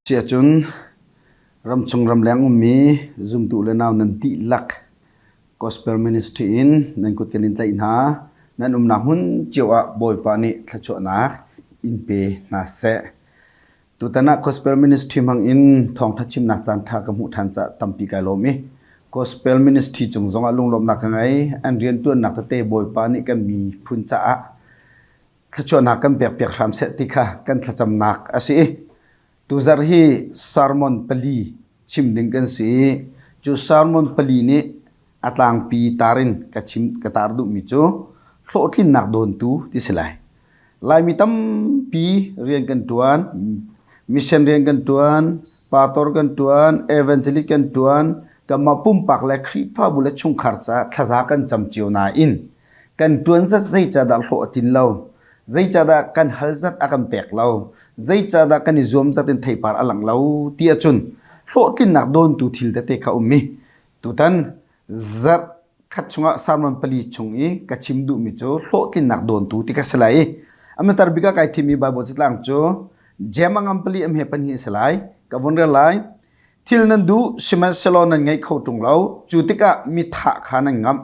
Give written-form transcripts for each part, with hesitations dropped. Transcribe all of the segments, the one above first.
Siahcun ramchung ramleng ummi zumtu le nau nan dihlak Gospel Ministry in nan kut kan in tlaih hna. Nan umnak hmun cio ah Bawipa nih thluachuahnak in pe hna seh. Tutan ah Gospel Ministry hmang in thawngtha chimnak caan tha ka hmuh than caah tampi kai lawm i Gospel Ministry cung zongah lunglawmhnak ka ngei. An riantuannak tete Bawipa nih kan miphun caah thluachuahnak kan pekpiak hram seh ti kha kan thlacamnak a si i tuzarh hi sermon pali chim ding kan si i cu sermon pali nih a tlangpi tar in ka chim ka tar duhmi cu hlawhtlinnak dawntu ti si lai. Laimi tampi rian kan ṭuan, mission rian kan ṭuan, pastor kan ṭuan, evangelist kan ṭuan, kanmah pumpak le Khrihfabu le chungkhar caah thlaza kan cam cio nain Kan ṭuan zat zeicahdah hlawh a tlin lo? Zeicahdah kan hal zat a kan pek lo? Zeicahdah kan i zuam zat in theipar a lang lo? Ti ahcun hlawhtlinnak dawntu thil tete kha um i tutan zarh khat chungah sermon pali chung i ka chim duhmi cu hlawhtlinnak dawntu ti ka si lai i a hmatar bik ah kai thimmi Baibal catlang cu Jeim a ngam pali a hme pahnih a si lai. Ka vun rel lai. Thil nan duh sihmanhsehlaw nan ngei kho ṭung lo. Cu tikah mi thah kha nan ngamh.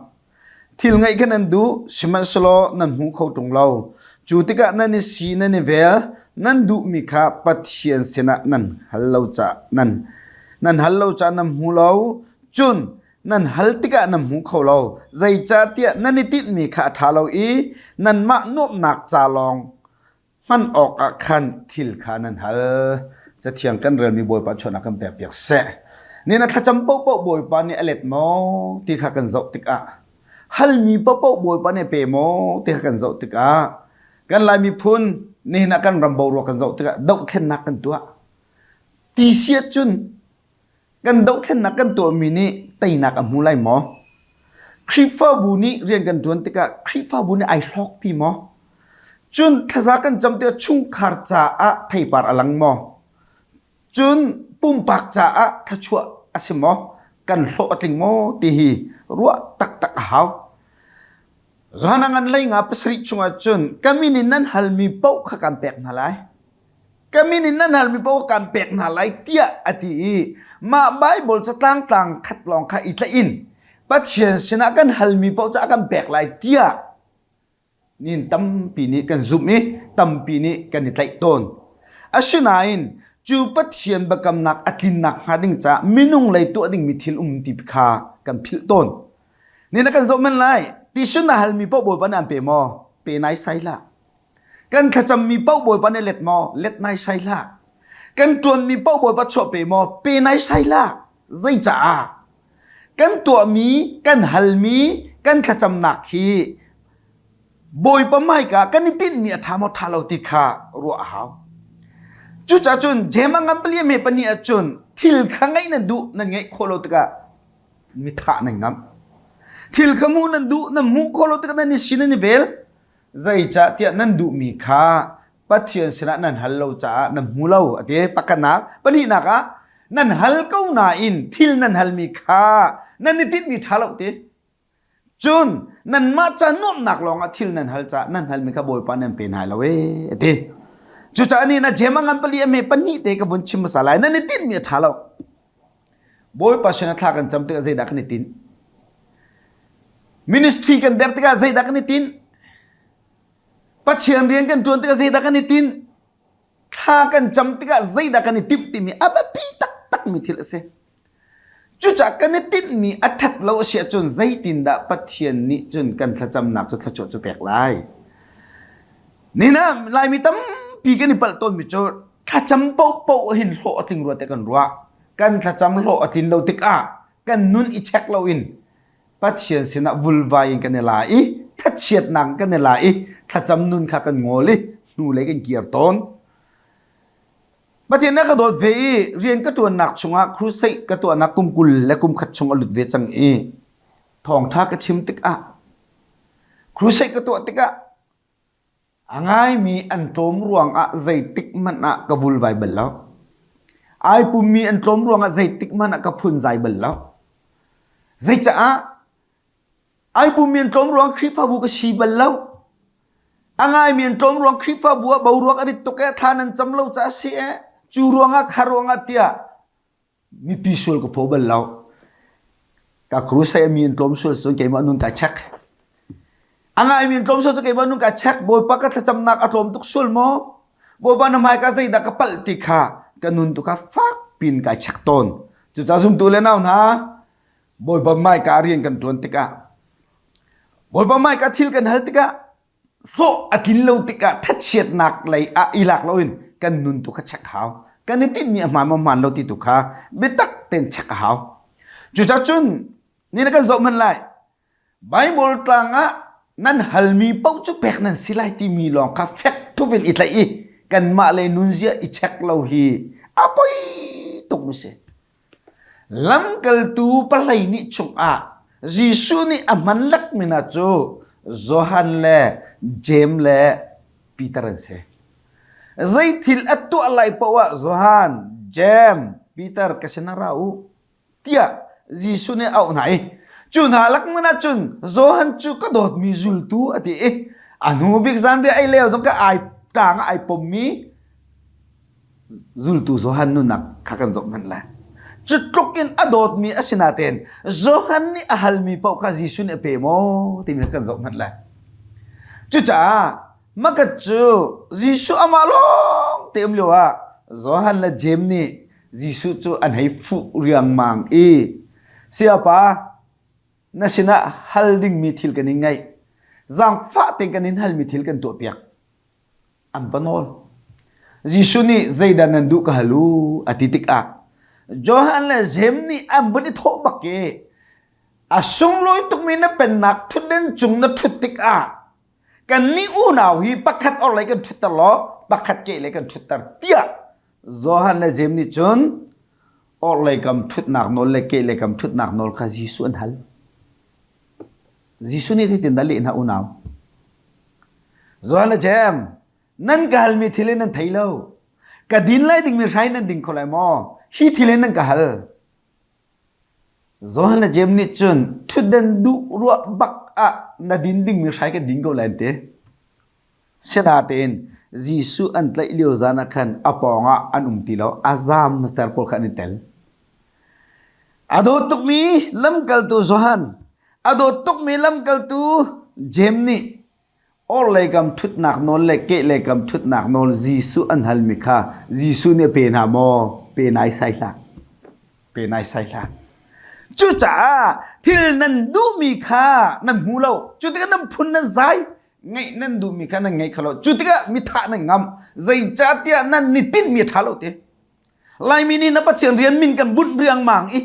Thil ngeih kha nan duh, sihmanhsehlaw nan hmu kho ṭung lo. Cu tikah nan i si nan i vel, nan duhmi kha Pathian sinah nan hal lo caah nan nan hal lo caah nan hmu lo. Cun nan hal tikah nan hmu kho lo. Zeicahtiah nan i tinhmi kha a ṭha lo i nanmah nuamhnak ca lawng hman awkah khan thil kha nan hal. Cathiang kan relmi Bawipa chuahnak kan pekpiak seh. Ni na thlacam paohpaoh Bawipa nih a let maw ti kha kan zoh tikah halmi paohpaoh Bawipa nih a pe maw ti kha kan zoh tikah kan Lai miphun nihin ah kan ram boruak kan zoh tikah dohthlennak kan tuah. Ti si ahcun Kan dohthlennak kan tuahmi nih teinak a hmu lai maw? Khrihfabu nih rian kan ṭuan tikah Khrihfabu nih ai hlawkpi maw? Cun thlaza kan cam tikah chungkhar caah theipar a lang maw? Cun pumpak caah thluachuah a si maw? Kan hlawh a tling maw? Ti hi ruah taktak a hau. Johan a ngan lei nga pasarih chungah cun ka min in nan halmi paoh kha kan pek hna lai. Ka min in nan halmi paoh kan pek hna lai tiah a ti i mah Baibal catlang tlang khat lawng kha i tlaih in Pathian sinah kan halmi paoh cu a kan pek lai tiah nin tampi nih kan zumh i tampi nih kan i tlaih tawn. Asinain cu Pathian biakamnak a tlinnak hnga ding caah minung lei tuah dingmi thil um ti kha kan philh tawn. Ni na kan zoh men lai. Ti na halmi paoh Bawipa nih an pe maw? Pe nai sai hlah. Kan thlacammi paoh Bawipa nih let maw? Let naisai hlah. Kan ṭuanmi paoh Bawipa chuah pe maw? Pe naisai hlah. Zeicaah? Kan tuahmi, kan halmi, kan thlacamnak hi Bawipa hmaika kan i tinhmi a ṭha maw ṭha lo ti kha ruah a hau. Cucaah cun Jeim a ngan pali a hme pahnih ahcun thil kha ngeih nan duh, nan ngeih khawh lo tikah mi thah nan ngamh. Thil kha hmuh nan duh, nan hmuh khawh lo tikah nan i si nan i vel. Zeicahtiah nan duhmi kha Pathian sinah nan hal lo caah nan hmu lo a ti. Pakhatnak. Pahnihnak ah nan hal ko nain thil nan halmi kha nan i tinhmi ṭha lo ti. Cun nanmah ca nuamhnak lawngah thil nan hal caah nan halmi kha Bawipa nan pe hna lo ee a ti. Cucaah ni na jem a ngan pali a hme pahnih te ka vun chim hmasa lai. Nan i tinhmi a ṭha lo. Bawipa sinah thla kan cam tikah zeidah kan i tinh? Ministry kan der tikah zeidah kan i tinh? Pathian rian kan ṭuan tikah zeidah kan i tinh? Thla kan cam tikah zeidah kan i timh timi a biapi taktakmi thil a si. Cucaah kan i tinhmi a ṭhat lo a si ahcun zeitindah Pathian nih cun kan thlacamnak cu thluachuah cu pek lai? Nihin ah Laimi tampi kan i palh tawnmi cu thlacam paohpaoh hin hlawh a tling rua tiah kan ruah. Kan thlacam hlawh a tlin lo tikah kan nun i check loin Pathian sinah vulvai in kan i la i thlachiatnak kan i la i thlacam nun kha kan ngawl i hnulei kan kir tawn. Pathian na ka dawt ve i rian ka ṭuannak chungah crusade ka tuahnak kum 20 le kum khat chung a lut ve cang i thawngṭha ka chim tikah crusade ka tuah tikah A ngaimi an tlawm ruangah zeitik hmanh ah ka vulvai bal lo. Ai pummi an tlawm ruangah zeitik hmanh ah ka phunzai bal lo. Zeicaah? Ai pummi an tlawm ruang Khrihfabu ka si bal lo. A ngaimi an tlawm ruang Khrihfabu ah boruak a rit tuk ee, thla nan cam lo caah si ee. Cu ruangah kha ruangah tiah mipi sual ka phaw bal lo. Ka crusade mi an tlawm sual cun keimah nun kai check. A ngai mi an tlawm sual cun keimah nun kai check. Bawipa ka thlacamnak a tlawm tuk sual maw? Bawipa na hmai ka zeidah ka palh ti kha ka nun tu kha fak pin kai check tawn. Cucaah zumtu le nau hna Bawipa hmaika rian kan ṭuan tikah Bawipa hmaika thil kan hal tikah hlawh a tlin lo tikah thachiatnak lei ah i lak loin kan nun tu kha check hau. Kan i tinhmi a hmaan maw hmaan lo ti tu kha biatak tein check a hau. Cucaah cun ni na kan zoh hmanh lai. Baibal tlang ah nan halmi paoh cu pek nan si lai timi lawng kha fek ṭhup in i tlaih i kanmah le nunzia i check lo hi a poi tukmi si. Lamkaltu pahlei nih chungah Jesuh nih a hman lekmi hna cu Johan le Jeim le Peter an si. Zei thil a tuah lai paoh ah Johan, Jeim, Peter ka sinah ra u tiah Jesuh nih a auh hna i cu hna lak hmanh ah cun Johan cu ka dawtmi zultu a ti i a hnu bik zanriah ei lio zong ka ai tlang ah ai pommi zultu Johan nunnak kha kan zoh hmanh lai. Cu tluk in a dawtmi a si natein Johan nih a halmi paoh kha Jesuh nih a pe maw timi kha kan zoh hmanh lai. Cucaah makat cu Jesuh amah lawng te um lio ah Johan le Jeim nih Jesuh cu an hei fuh riangmang i Sayapa na sinah hal dingmi thil kan in ngaih. Zaangfah tein kan in halmi thil kan tuahpiak. An va nawl. Jesuh nih zeidah nan duh ka hal u a ti tikah Johan le Jeim nih an vun i thawh bak i a sunglawi tukmi na pennak ṭhutden cung na ṭhut tikah kannih unau hi pakhat orhlei kan ṭhutter law pakhat kehlei kan ṭhutter tiah Johan le Jeim nih cun orhlei kam ṭhutnak nawl le kehlei kam ṭhutnak nawl kha Jesuh an hal. Jesuh nih zeitindah leh hna unau? Johan le Jeim, nan ka halmi thil in nan thei lo. Ka din lai dingmi hrai nan ding kho lai maw? Hi thil in nan ka hal. Johan le Jeim nih cun ṭhutdan duh ruah bak ah na din dingmi hrai kan din ko lai an ti. Sinain Jesuh an tlaih lio zan ah khan a pawngah an um ti lo, a zaam master pawl kha an i tel. A dawt tukmi lamkaltu Johan, a dawt tukmi lamkaltu Jeim nih orhlei kam ṭhutnak nawl le kehlei kam ṭhutnak nawl Jesuh an halmi kha Jesuh nih a pe hna maw? Pe naisai hlah. Pe naisai hlah. Cucaah thil nan duhmi kha nan hmu lo. Cu tikah nan phun nan zai. Ngeih nan duhmi kha nan ngei kho lo. Cu tikah mi thah nan ngam. Zeicahtiah nan ni tinhmi a ṭha lo ti. Laimi nih na Pathian rian min kan bunh riangmang i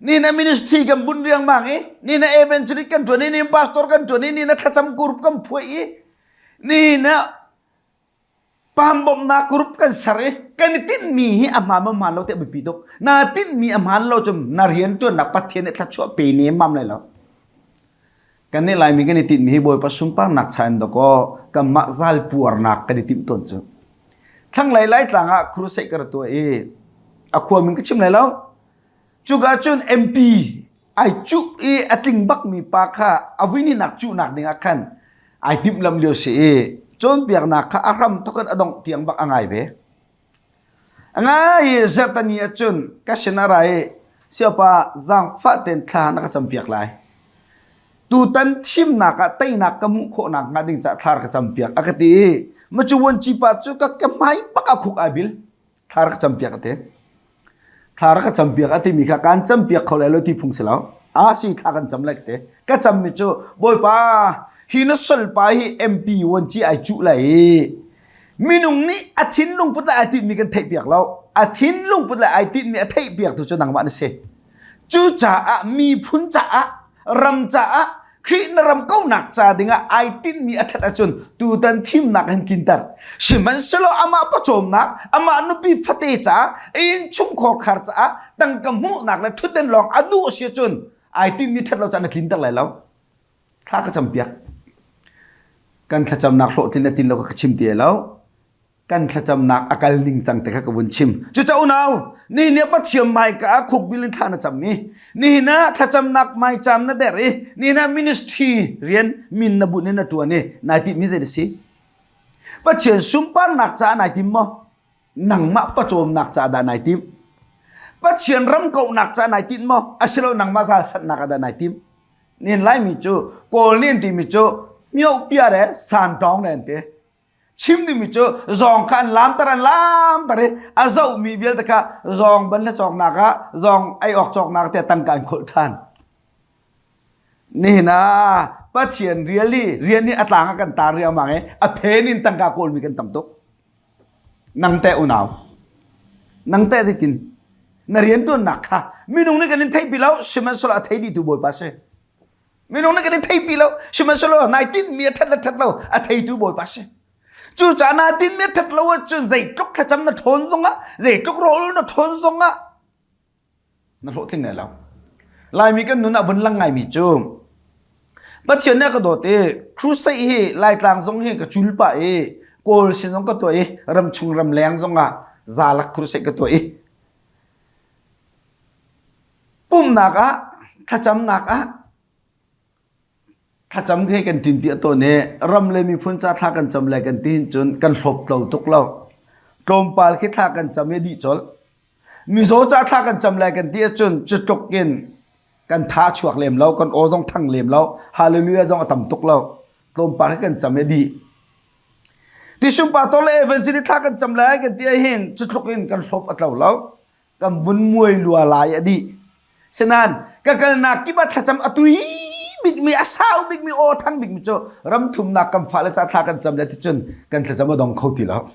ni na ministry kan bunh riangmang i ni na evangelist kan ṭuan i ni pastor kan ṭuan i ni na thlacam group kan phuai i ni na pam bawmhnak group kan ser i kan i tinhmi hi a hmaan maw hmaan lo ti a biapi tuk. Na tinhmi a hmaan lo cun na rian ṭuannak Pathian nih thluachuah pe nemmam lai lo. Kan nih Laimi kan i tinhmi hi Bawipa sunparnak cha in dawkaw kanmah zal puarnak kan i timh tawn cu. Thlanglei Laitlang ah crusade ka ra tuah i a khua min ka chim lai lo. Cuka cun MP ai cuh i a tling bakmi pa kha a vuihnihnak cuhnak ding ah khan ai timhlam lio si i cawnpiaknak kha a hram thawk in a dongh tiang bak a ngai ve. A ngai i zarhtani ah cun ka sin a ra i siapa zaangfah tein thla na ka campiak lai. Tutan thimnak ah teinak ka hmuh khawhnak hnga ding caah thla ka campiak a ka ti i macu vuanci pa cu ka ka hmai bak ah khuk ai bil. Thla rak campiak a ti. Thla rak ka campiak a timi kha kaan campiak kho lai lo ti phung si lo. A si thla kan cam lai ka ti. Ka cammi cu Bawipa hi na solpa hi MP vuanci ai cuh lai i minung nih a thinlung put le ai tinhmi kan theihpiak lo. A thinlung put le ai tinhmi a theihpiaktu cu nangmah na si. Cucaah miphun caah ram caah Khrih na ram kaunak ca dingah ai tinhmi a ṭhat ahcun tutan thimnak hin tlinter. Sihmanhsehlaw amah pawcawmnak, amah nupi fate caah, a innchungkhar khar caah tangka hmuhnak le ṭhutden lawng a duh a si ahcun ai tinhmi ṭhat lo caah na tlinter lai lo. Thla ka campiak. Kan thlacamnak hlawhtlin le tlin lo ka chim ti lo. Kan thlacamnak a kal ning cang te kha ka vun chim. Cucaah unau, nihin ah Pathian hmaika ah khukbil in thla na cam i, nihin ah thlacamnak maicaam na der i, nihin ah ministry rian min na bunh in na ṭuan i, nai timhmi zei a si? Pathian sunparnak caah nai tim maw? Nangmah pawcawmnak ca dah nai tim? Pathian ram kauhnak ca nai tinh maw? Asilo nangmah zalsannak ah dah nai tim? Nin Laimi cu Kawl nih an timi cu miohpia le santawng le an ti. Chim dingmi cu zawng kha an lamter an lamter i a zohmi vialte kha zawng ban le cawknak ah zawng ei awk cawknak te tangka an khawlh ṭhan. Nihin ah Pathian rial i rian nih a tlang a kan tar riangmang i a phen in tangka kawlmi kan tam tuk. Nang teh unau, nang teh zeitin na rianṭuannak kha minung nih kan in theihpi lo sihmanhsehlaw a thei dihtu Bawipa si. Minung nih kan in theihpi lo sihmanhsehlaw nai tinhmi a ṭhat le ṭhat lo a theitu Bawipa si. Cucaah naa tinhmi a ṭhat lo ahcun zeitluk thlacam na ṭhawn zongah zeitluk rawl na ṭhawn zongah na hlawhtling lai lo. Laimi kan nun ah vun lang ngaimi cu Pathian nih a ka dawt i crusade hi Laitlang zong hi ka cul pah i Kawl sin zong ka tuah i ramchung ramleng zong ah zalak crusade ka tuah i pumnak ah thlacamnak ah thlacam khi kan ṭinpi tawn i ram le miphun ca thla kan cam le kan ti hin cun kan hlawp tlo tuk lo. Tlawmpal khi thla kan cam i dih colh. Mizaw ca thla kan cam lai kan ti ahcun cu tluk in kan tha chuak lem lo, kan aw zong thang lem lo, hallelujah zong a tam tuk lo. Tlawmpal khi kan cam i dih. Tisum pastor le evangelist thla kan cam lai kan ti ahhin cu tluk in kan hlawp a tlo lo. Kan vun muai lua lai a dih. Sinain ka kalnak kip ah thlacam a tui bikmi, a sau bikmi, aw thang bikmi cu ram thumnak kan fale ca thla kan cam le ti cun kan thlacam a dong kho ti lo.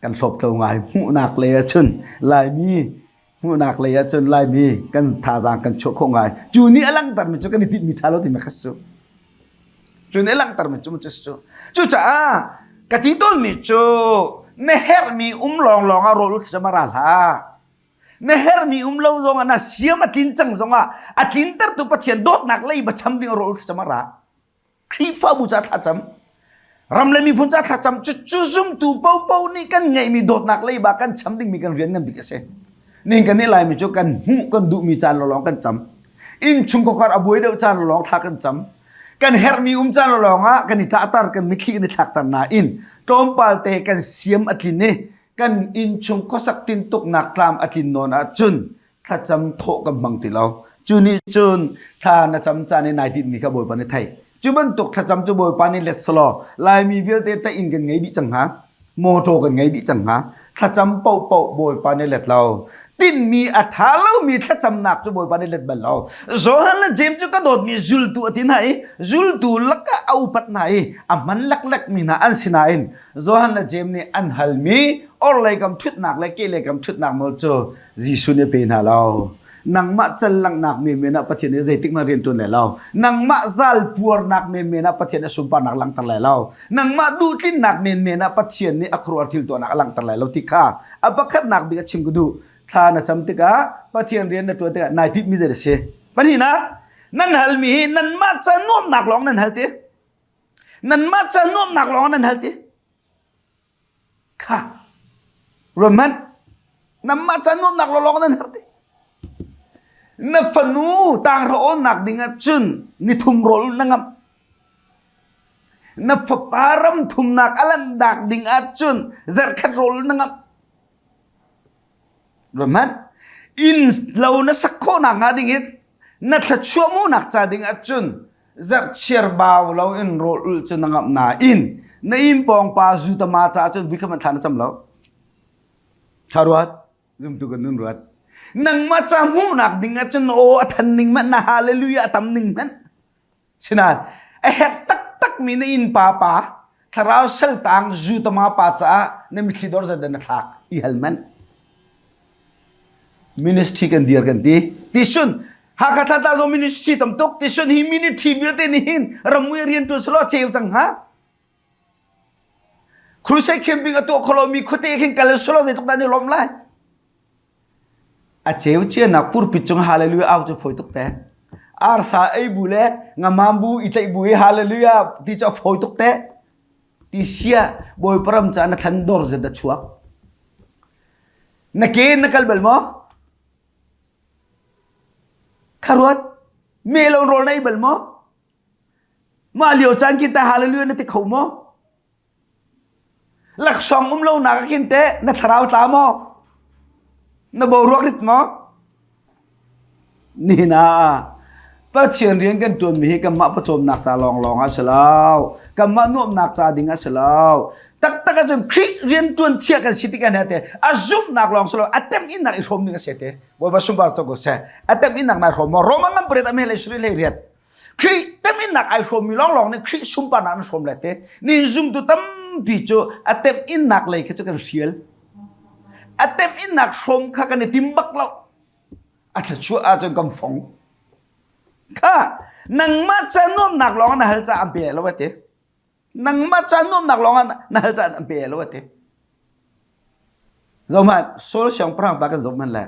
Kan hlawptlo ngai hmuhnak lei ahcun Laimi hmuhnak lei ahcun Laimi kan thazaang kan chuah khawh ngai. Cu nih a langhtermi cu kan i tinhmi ṭha lo timi kha si cu. Cu nih a langhtermi cu cu si cu. Cucaah ka ti tawnmi cu na herhmi um lawnglawng ah rawl thlacam a ra hlah. Na herhmi um lo zongah na siam a tlin cang zongah a tlintertu Pathian dawtnak lei ba cham ding rawl thlacam a ra. Khrihfabu ca thlacam ram le miphun ca thlacam cucu zumtu popo nih kan ngeihmi dawtnak leiba kan cham dingmi kan rian ngan bik a si. Ning kan nih Laimi cu kan hmuh kan duhmi caan lawng kan cam. Innchung khuakhar a buai deuh caan lawng thla kan cam. Kan herhmi um caan lawng ah kan i ṭahter kan mitthli kan i thlakter nain tlawmpal te kan siam a tlin i kan innchung khuasak tintuknak tlam a tlin nawn ahcun thlacam thawh kan hmang ti lo. Cu nih cun thla na cam caan i nai tinhmi kha Bawipa nih thei. Cu bantuk thlacam cu Bawipa nih let selaw Laimi vialte ṭah inn kan ngei dih cang hnga. Mawṭaw kan ngei dih cang hnga. Thlacam paohpaoh Bawipa nih let lo. Tinhmi a ṭha lomi thlacamnak cu Bawipa nih let bal lo. Johan le James cu ka dawtmi zultu a ti hna i zultu lakah a upat hna i a hman leklekmi hna an si nain Johan le James nih an halmi orhlei kam ṭhutnak le kehlei kam ṭhutnak nawl cu Jesuh nih a pe hna lo. Nangmah cal langhnak menmen ah Pathian nih zeitik hmanh rian ṭuan lai lo. Nangmah zal puarnak menmen ah Pathian a sunparnak langhter lai lo. Nangmah duhtlinnak menmen ah Pathian nih a khuaruahhar thil tuahnak a langhter lai lo ti kha a pakhatnak bik a chim ka duh. Thla na cam tikah Pathian rian na ṭuan tikah nai tinhmi zei a si? Pahnihnak, nan halmi hi nanmah ca nuamhnak lawng nan hal ti. Nanmah ca nuamhnak lawng nan hal ti. Kha ruat Nangmah ca nuamhnak lawlawng nan herh ti. Na fanu tanghra awnnak ding ah cun nithum rawl na ngamh. Na fapa ram thumnak a lanhnak ding ah cun zarhkhat rawl na ngamh. Ruat Inn lo na sak khawhnak hnga ding hi na thluachuah hmuhnak ca ding ah cun zarhchiar bau lo in rawl ulh cu na ngamh nain na inn pawng pa zutama caah cun vui kha thla na cam lo. Thla ruat, zumtu kan nun ruat. Nangmah ca hmuhnak ding ah cun aw a than ning hmanh na hallelujah a tam ning hmanh. Sinain a herh taktakmi na inn pa pa thlarau saltang zutama pa caah na mitthli dor zat na thlak i hal manh. Ministry kan dir kan ti. Tisun Hakha Thlantlang zong ministry tam tuk. Tisun hi ministry vialte nih hin ramui rian ṭuan selaw ceu cang hnga. Crusade camping a tuah kholo mi khuate khin kal selaw zeitluk dah ni lawm lai. A ceu cianak purpit cung hallelujah au cu fawi tuk te. Arsa ei bu le ngamam bu i tlaih bu i hallelujah ti cu a fawi tuk te. Ti sia Bawipa ram ca na thlan dor zet a chuak. Na ke na kal bal maw? Kha ruat. Me lo rawl na ei bal maw? Mah lio caan khi ta hallelujah na ti kho maw? Laksawng um lo nak ah khin teh na thlarau tla maw? Na boruak rit maw? Nihin ah Pathian rian kan ṭuanmi hi kanmah pawcawmnak ca lawnglawng ah si lo. Kanmah nuamhnak ca ding a si lo. Taktak ahcun Khrih rian ṭuan thiah kan si tikah te a zumhnak lawng si lo, a temhinnak i hrawm ding a si te. Bawipa sunpar cang ko seh. A temhinnak nai hrawm maw? Roman man pariat a meh le Israel hlei riat. Khrih temhinnak ai hrawmmi lawnglawng nih Khrih sunparnak an hrawm le te. Nihin zumtu tampi cu a temhinnak lei kha cu kan hrial. A temhinnak hrawm kha kan i tim bak lo. A thluachuah ahcun kan fong. Kha nangmah ca nuamnak lawng na hal caah an pe lo ati. Nangmah ca nuamnak lawng na hal caah an pe lo ati. Zohhmanh, Saul siangpahrang pa kan zoh hmanh le.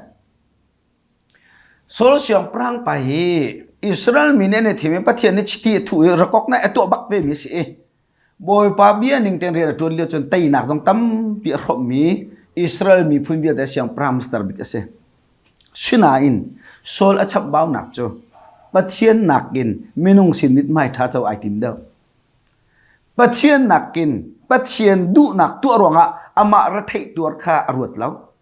Saul siangpahrang pa hi Israel mi nih an i thim i Pathian nih chiti a thuh i rakok na a tuah bak ve mi si i Bawipa bia ning tein rian a ṭuan lio cun teinak zong tampi a hrawmhmi Israel miphun vialte siangpahrang mister bik a si. Sinain Saul a chambaunak cu Pathian nakin minung sin mithmai ṭha co ai tim deuh. Pathian nakin Pathian duhnak tuah ruangah amah retheih tuar kha a ruat lo.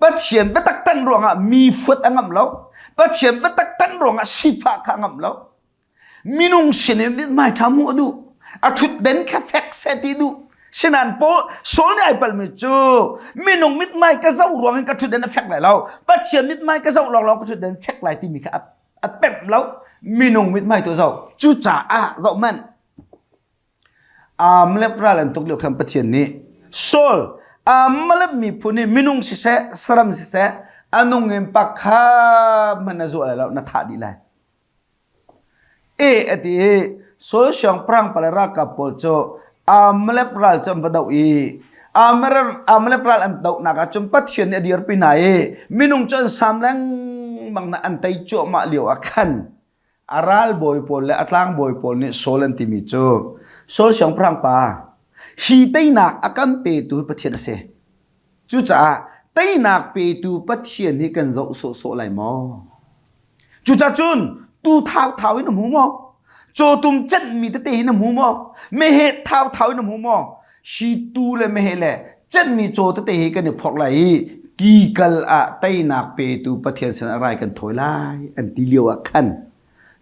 Pathian biatak tan ruangah mi fuat a ngamh lo. Pathian biatak tan ruangah sifah kha a ngamh lo. Minung sin in mithmai ṭha hmuh a duh. A ṭhutden kha fek seh ti duh. Sinain Paul Saul nih ai palmi cu minung mithmai ka zoh ruang in ka ṭhutden a fek lai lo. Pathian mithmai ka zoh lawnglawng ka ṭhutden fek lai timi kha a pemh lo. Minung mithmai tu zoh. Cucaah zoh hmanh. Amalek ral an tuk lio khan Pathian nih Saul Amalek miphun nih minung siseh saram siseh a nung in pakhat hmanh na zuah lai lo na thah dih lai. E a ti i Saul siangpahrang pa le ralkap pawl cu Amalek ral cu an va doh i Amalek ral an dohnak ah cun Pathian nih a dirpi hna i minung cu an sam lengmang hna an tei cuahmah lio ah khan a ralbawi pawl le a tlangbawi pawl nih Saul an timi cu Saul siangpahrang pa hi teinak a kan petu hi Pathian a si. Cucaah teinak petu Pathian hi kan zoh sawhsawh lai maw? Cucaah cun tu thauthau in na hmu maw? Cawtum cenhmi tete hi na hmu maw? Meheh thauthau in na hmu maw? Hi tu le meheh le cenhmi caw tete hi kan i phorh lai i kikal ah teinak petu Pathian sin ah rai kan thawi lai an ti lio ah khan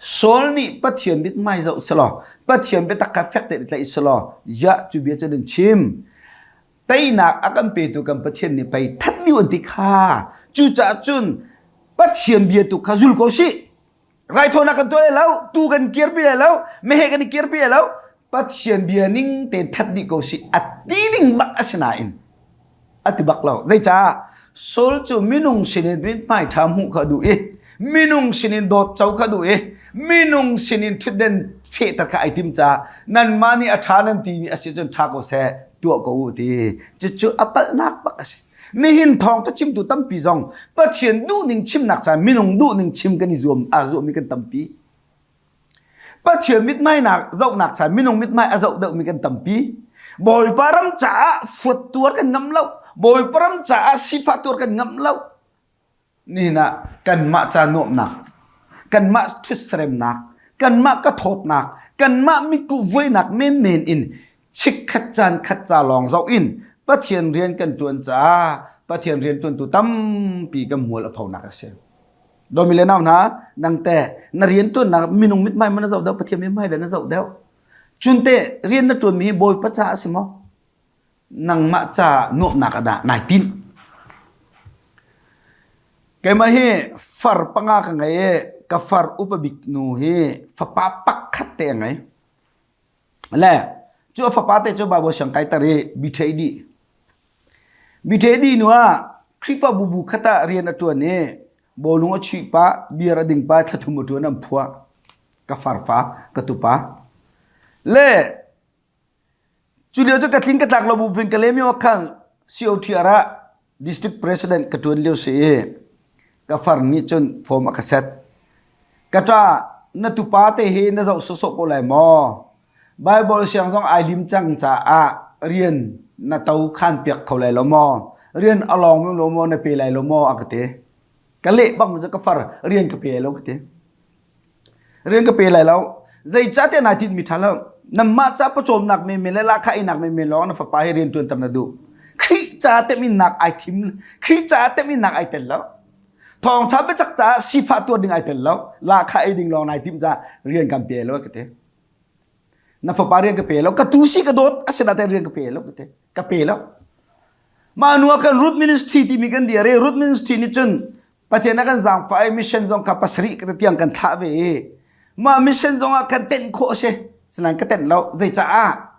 Saul nih Pathian mithmai zoh selaw Pathian biatak kha fek tein tlaih selaw ya cu bia cu nan chim Teinak a kan petu kan Pathian nih pei that dih an ti kha. Cucaah cun Pathian bia tu kha zul ko sih. Raithawinak kan tuah lai lo, tu kan kirpi lai lo, meheh kan i kirpi lai lo. Pathian bia ning tein that dih ko sih. A ti ding bak a si nain a ti bak lo. Zeicah? Saul cu minung sinin mithmai ṭha hmuh kha a duh i minung sinin dawt co kha duh i minung sinin ṭhutden fehter kha ai tim caah nanmah nih a ṭha nan timi a si cun ṭha ko seh tuah ko u ti cucu a palhnak bak a si nihin thawng ca chimtu tampi zong Pathian duhning chimnak caan minung duhning chim kan i zuam a zuammi kan tampi Pathian mithmainak zohnak caan minung mithmai a zoh deuhmi kan tampi. Bawipa ram caah fuat tuar kan ngam lo. Bawipa ram caah sifah tuar kan ngam lo. Nihin ah kanmah ca nuamhnak, kanmah thutseremnak, kanmah ka thawtnak, kanmah mitkuh vuainak menmen in chikkhat caan khat ca lawng zoh in Pathian rian kan ṭuan caah Pathian rian ṭuantu tampi kan mual a phonak a si. Dawmi le nau hna, nang teh na rian ṭuannak minung mithmai ma na zoh deuh, Pathian mithmai dah na zoh deuh? Cun teh rian na ṭuanmi hi Bawipa caah a si maw? Nangmah ca nuamhnak ah dah nai tinh? Keimah hi far panga ka ngei i ka far upa bik nu hi fapa pakhat te a ngei. Le cu a fapa te cu Bible siang kaiter i bithei dih. Bithei dih hnu ah Khrihfabu bu khat ah rian a ṭuan i bawlung a chuih pah, beer a ding pah, thlathum a ṭuan an phuah. Ka farpa, ka tupa. Le cu lio cu ka tling ka tlak lo bu pin ka lem i khan COTR ah district president ka ṭuan lio si i ka far nih cun form a ka set. Ka ṭa, na tupa te hi na zoh sawsawh ko lai maw? Bible siang zong ai lim cang caah rian na to khan piak kho lai lo maw? Rian a lawng lo maw na pe lai lo maw a ka ti. Ka leh bak cu ka far rian ka pe lai lo ka ti. Rian ka pe lai lo. Zeicahtiah nai tinhmi ṭha lo. Nanmah ca pawcawmnak menmen le lahkhah einak menmen lawng na fapa hi rian ṭuanter na duh. Khrih ca teminnak ai thim, Khrih ca teminnak ai tel lo. Thawngṭha biacak caah sifah tuar ding ai tel lo. Lahkhah ei ding lawng nai timh caah rian kan pe lo ka ti. Na fapa rian ka pe lo, ka tu si ka dawt, asinain rian ka pe lo ka ti. Ka pe lo. Mah hnu ah kan Root Ministry timi kan dir i Root Ministry nih cun Pathian a kan zaangfah i mission zong kha pasarih ka tiang kan thlah ve i mah mission zong ah kan tenh khawh a si. Sinain ka tenh lo. Zeicaah?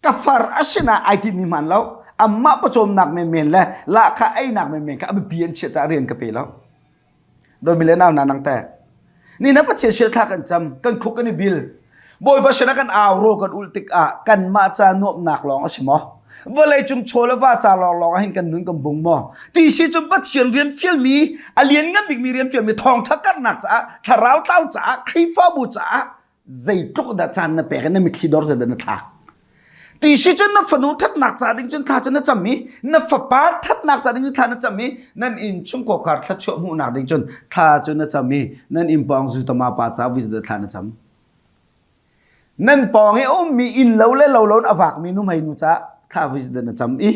Ka far a sinah ai timi hmaan lo. Amah pawcawmnak menmen le lahkhah einak menmen kha a biapi an chiah caah rian ka pe lo. Dawmi le nau na nang teh. Ni na Pathian sin thla kan cam, kan khuk kan i bil. Bawipa sinah kan au ro kan ulh tikah kanmah ca nuamhnak lawng a si maw? Vawlei cung chaw le va ca lawnglawng ah hin kan nun kan bung maw? Ti si cun Pathian rian fialmi, a lianngan bikmi rian fialmi thawngṭha karhnak caah, thlarau tlau caah, Khrihfabu caah zeitluk dah caan na pek i na mitthli dor zeidah na thlak ti si cun na fanu ṭhatnak ca ding cun thla cu na cam i na fapa ṭhatnak ca ding cun thla na cam i nan inn chungkhar thluachuah hmuhnak ding cun thla cu na cam i nan inn pawng zutama pa ca vui dah thla na cam nan pawng i a ummi inn lo le lo lo in a vakmi nuhmei nu ca thla vui dah na cam i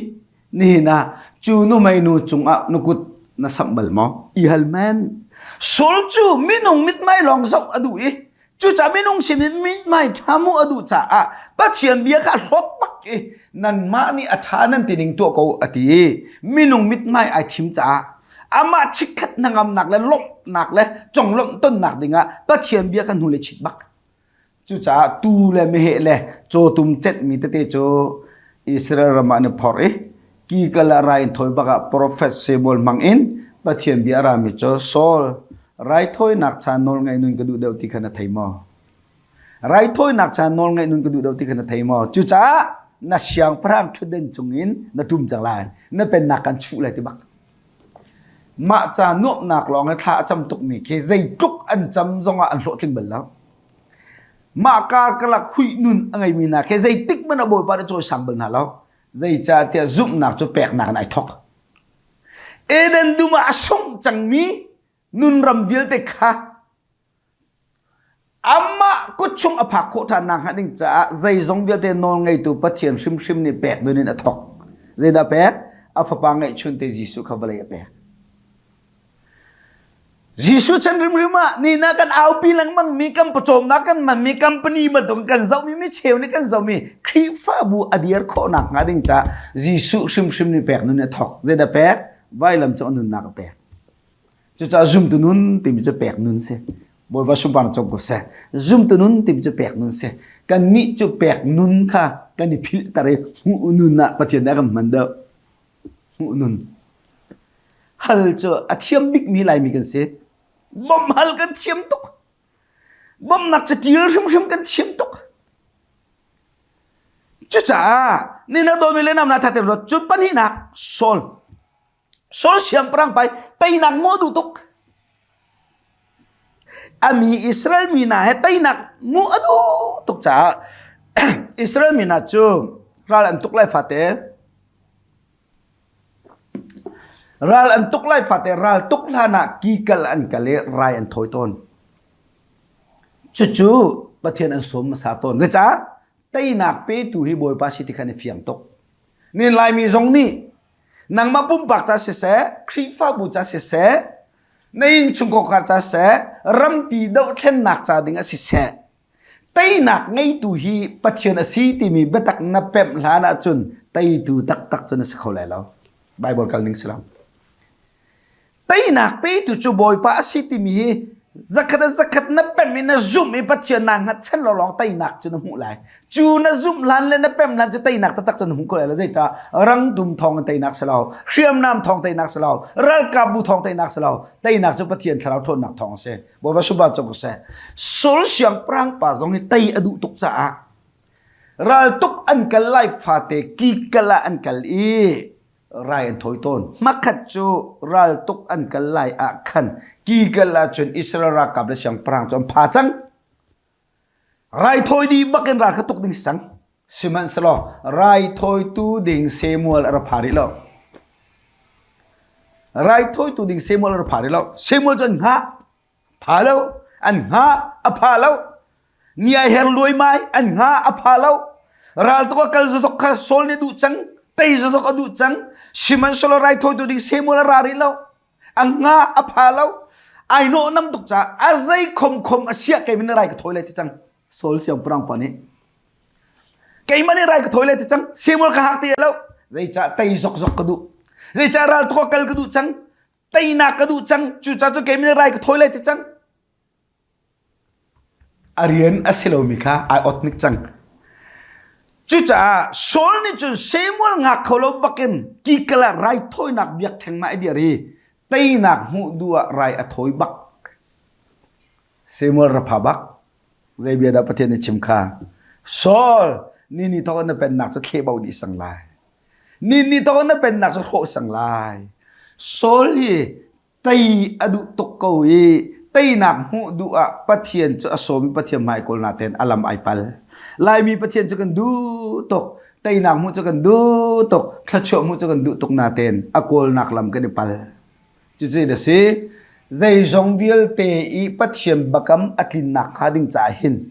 nihin ah cu nuhmei nu cungah na kut na samh bal maw i hal men sul cu minung mithmai lawng zoh a duh i Cucaah minung sinin mithmai ṭha hmuh a duh caah Pathian bia kha a hlawt bak i nanmah nih a ṭha nan ti ning tuah ko a ti i minung mithmai ai thim caah amah chikkhat hnangamnak le lawmhnak le conglawmh tonnak dingah Pathian bia kha hnu le chit bak. Cucaah tuu le meheh le cawtum cenhmi tete cu Israel ram ah an i phorh i kikal ah rai in thawi bak ah profet Samuel hmang in Pathian bia a rami cu Saul raithawinak cha nawlngaih nun ka duh deuh ti kha na thei maw? Raithawinak cha nawlngaih nun ka duh deuh ti kha na thei maw? Cucaah na siangpahrang ṭhutden cungin na ṭum cang lai. Na pennak kan chuh lai ti bak. Mah ca nuamhnak lawng i thla a cam tukmi khi zeitluk an cam zongah an hlawhtling bal lo. Mah karkalak huih nun a ngeimi hna khi zeitik hmanh ah Bawipa nih cawisang bal hna lo. Zeicahtiah zumhnak cu peknak in ai thawk. Eden dum ah a sung cangmi nunram vialte kha amah kutchung a phak khawh ṭhan nakhnga ding caah zeizong vialte nawlngeitu Pathian hrimhrim nih pek dun in a thawk. Zeidah pek? A fapa ngeihchunte Jesuh kha vawlei a pek. Jesuh chan hrimhrim ah nina kan aupi lengmang mi kan pawcawmnak kan manmi company bantuk kan zohmi mi cheu nih kan zohmi Khrihfabu a dir khawhnak hnga ding caah Jesuh hrimhrim nih pek nun a thawk. Zeidah pek? Vailam cung a nunnak a pek. Cucaah zumtu nun timi cu pek nun si. Bawipa sunparnak cawk ko seh. Zumtu nun timi cu pek nun si. Kannih cu pek nun kha kan i philhter i hmuh nun ah Pathian nih a kan hman deuh. Hmuh nun. Hal cu a thiam bikmi Laimi kan si. Bawmh hal kan thiam tuk. Bawmhnak caṭial hrimhrim kan thiam tuk. Cucaah nina dawmi le namna ṭha tein ruat. Cun pahnihnak Saul. Saul siangpahrang pai teinak maw duh tuk. A mi Israel mi hna he teinak hmuh a duh tuk caah Israel mi hna cu ral an tuk lai fate Ral an tuk lai fate ral tuk hlan ah kikal an kal i rai an thawi tawn. Cucu Pathian an sawm hmasa tawn. Zeicah? Teinak petu hi Bawipa si ti khan i fiang tuk. Nin Laimi zong nih nangmah pumpak ca siseh, Khrihfabu ca siseh, na innchungkhar ca siseh, rampi dohthlennak ca ding ah siseh, Teinak ngeitu hi Pathian a si timi biatak na pemh hlan ahcun teitu taktak cu na si kho lai lo. Bible kal ning si lo. Teinak petu cu Bawipa a si timi hi zakhat a zakhat na pemh i na zumh i Pathian naa hngatchan lawng teinak cu na hmuh lai. Cu na zumh hlan le na pemh hlan cu teinak taktak cu na hmu kho lai lo. Zeicah rangtum thawng in teinak si lo, hriamnam thawng teinak si lo, ralkapbu thawng teinak si lo, teinak cu Pathian thlarau ṭhawnnak thawng a si. Bawipa subah cu seh. Saul siangpahrang pa zong hi tei a duh tuk caah raltuk an kal lai fate kikal ah an kal i rai an thawi tawn. Hmakhat cu raltuk an kal lai ah khan kikal ah cun Israel ralkap le siangpahrang cu an pha cang. Raithawi dih bakin ral kha tuk ding si cang. Sihmanhsehlaw raithawitu ding Samuel a ra pha rih lo. Raithawitu ding Samuel a ra pha rih lo. Samuel cu an hngah. Pha lo. An hngah. A pha lo. Ni ai her luaimai, an hnga a pha lo. Ral tuk a kal zazok kha Saul nih duh cang, tei zazok a duh cang. Sihmanhsehlaw raithawitu ding Samuel a ra rih lo. A hnga a pha lo. Ai nawh nam tuk caah a zei khomkhom a siah kei min rai ka thawi lai ti cang. Saul siangpahrang pa nih keimah nih rai ka thawi lai ti cang. Samuel ka hak ti lo. Zeicah tei zokzok ka duh. Zeicah ral tuk a kal ka duh cang. Teinak ka duh cang. Cucaah cu keimah nih rai ka thawi lai ti cang. A rian a si lomi kha ai ot hnik cang. Cucaah Saul nih cun Samuel ngak kho lo bakin kikal ah raithawinak biakṭheng ma i dir i teinak hmuh duh ah rai a thawi bak. Samuel rapha bak. Zei bia dah Pathian nih chim kha? Saul, ni ni thawk in na pennak cu thlehbo dih sang lai. Ni ni thawk in na pennak cu hrawh sang lai. Saul hi tei a duh tuk ko i teinak hmuh duh ah Pathian cu a sawm i Pathian hmai kawl natein a lam ai pal. Laimi Pathian cu kan duh tuk, teinak hmuh cu kan duh tuk, thluachuah hmuh cu kan duh tuk natein a kawlnak lam kan i pal. Cucu a si. Zeizong vialte i Pathian bakam a tlinnak hnga ding caah hin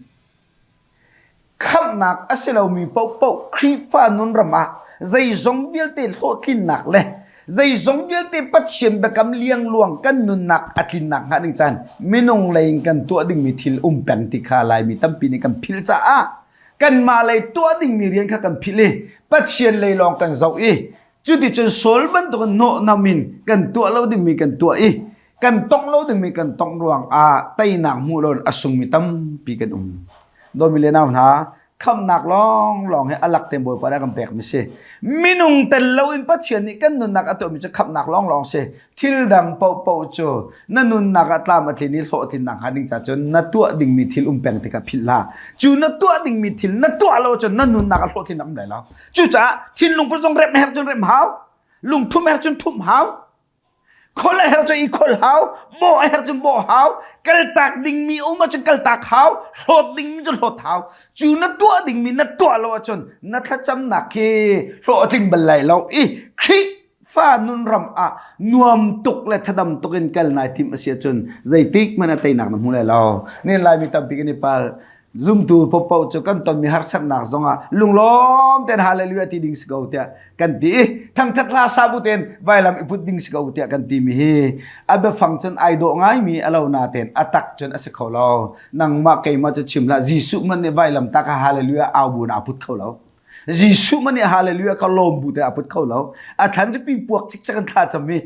Khamhnak a si lomi paohpaoh Khrihfa nun ram ah zeizong vialte hlawhtlinnak le zeizong vialte Pathian biakam liangluang kan nunnak a tlinnak hnga ding caan minung lei in kan tuah dingmi thil um peng ti kha Laimi tampi nih kan philh caah kanmah lei tuah dingmi rian kha kan philh i Pathian lei lawng kan zoh i cuticun Saul bantukin hnawhnam in kan tuah lo dingmi kan tuah i kan tongh lo dingmi kan tongh ruang ah teinak hmuh lo a sungmi tampi kan um. Dawmi le nau hna, khamnak lawng lawng hi alak te Bawipa nih a kan pekmi si. Minung tel loin Pathian nih kan nunnak a tuahmi cu khamnak lawng lawng si. Thil dang paohpaoh cu na nunnak ah tlam a tlin i hlawhtlinnak hnga ding ca cun na tuah dingmi thil um peng tikah philh hlah. Cu na tuah dingmi thil na tuah lo cun na nunnak ah hlawhtlinnak um lai lo. Cucaah thinlung put zong rem herh cun rem hau, lungthum herh cun thum hau, Khol a herh cun i khol hau, bawh a herh cun bawh hau, kaltak dingmi um ahcun kaltak hau, hlawt dingmi cu hlawt hau. Cu na tuah dingmi na tuah lo ahcun na thlacamnak khi hlawh a tling bal lai lo i Khrihfa nun ram ah nuam tuk le thadam tuk in kal nai timh a si ahcun zeitik hmanh ah teinak na hmu lai lo. Nin Laimi tampi kan i pal. Zumtu popo cu kan tonmi harsatnak zongah lunglawm tein hallelujah ti ding si ko tiah kan ti i thangthat hla sa bu tein vailam i put ding si ko tiah kan ti mi hi a biafang cun ai dawh ngaimi a lo natein a tak cun a si kho lo. Nangmah keimah cu chim hlah Jesuh man nih vailam tak ah hallelujah au bu na put kho lo. Jesuh man nih hallelujah kha lawm bu te a put kho lo. A thlan cu pi puak cikcek in thla cam i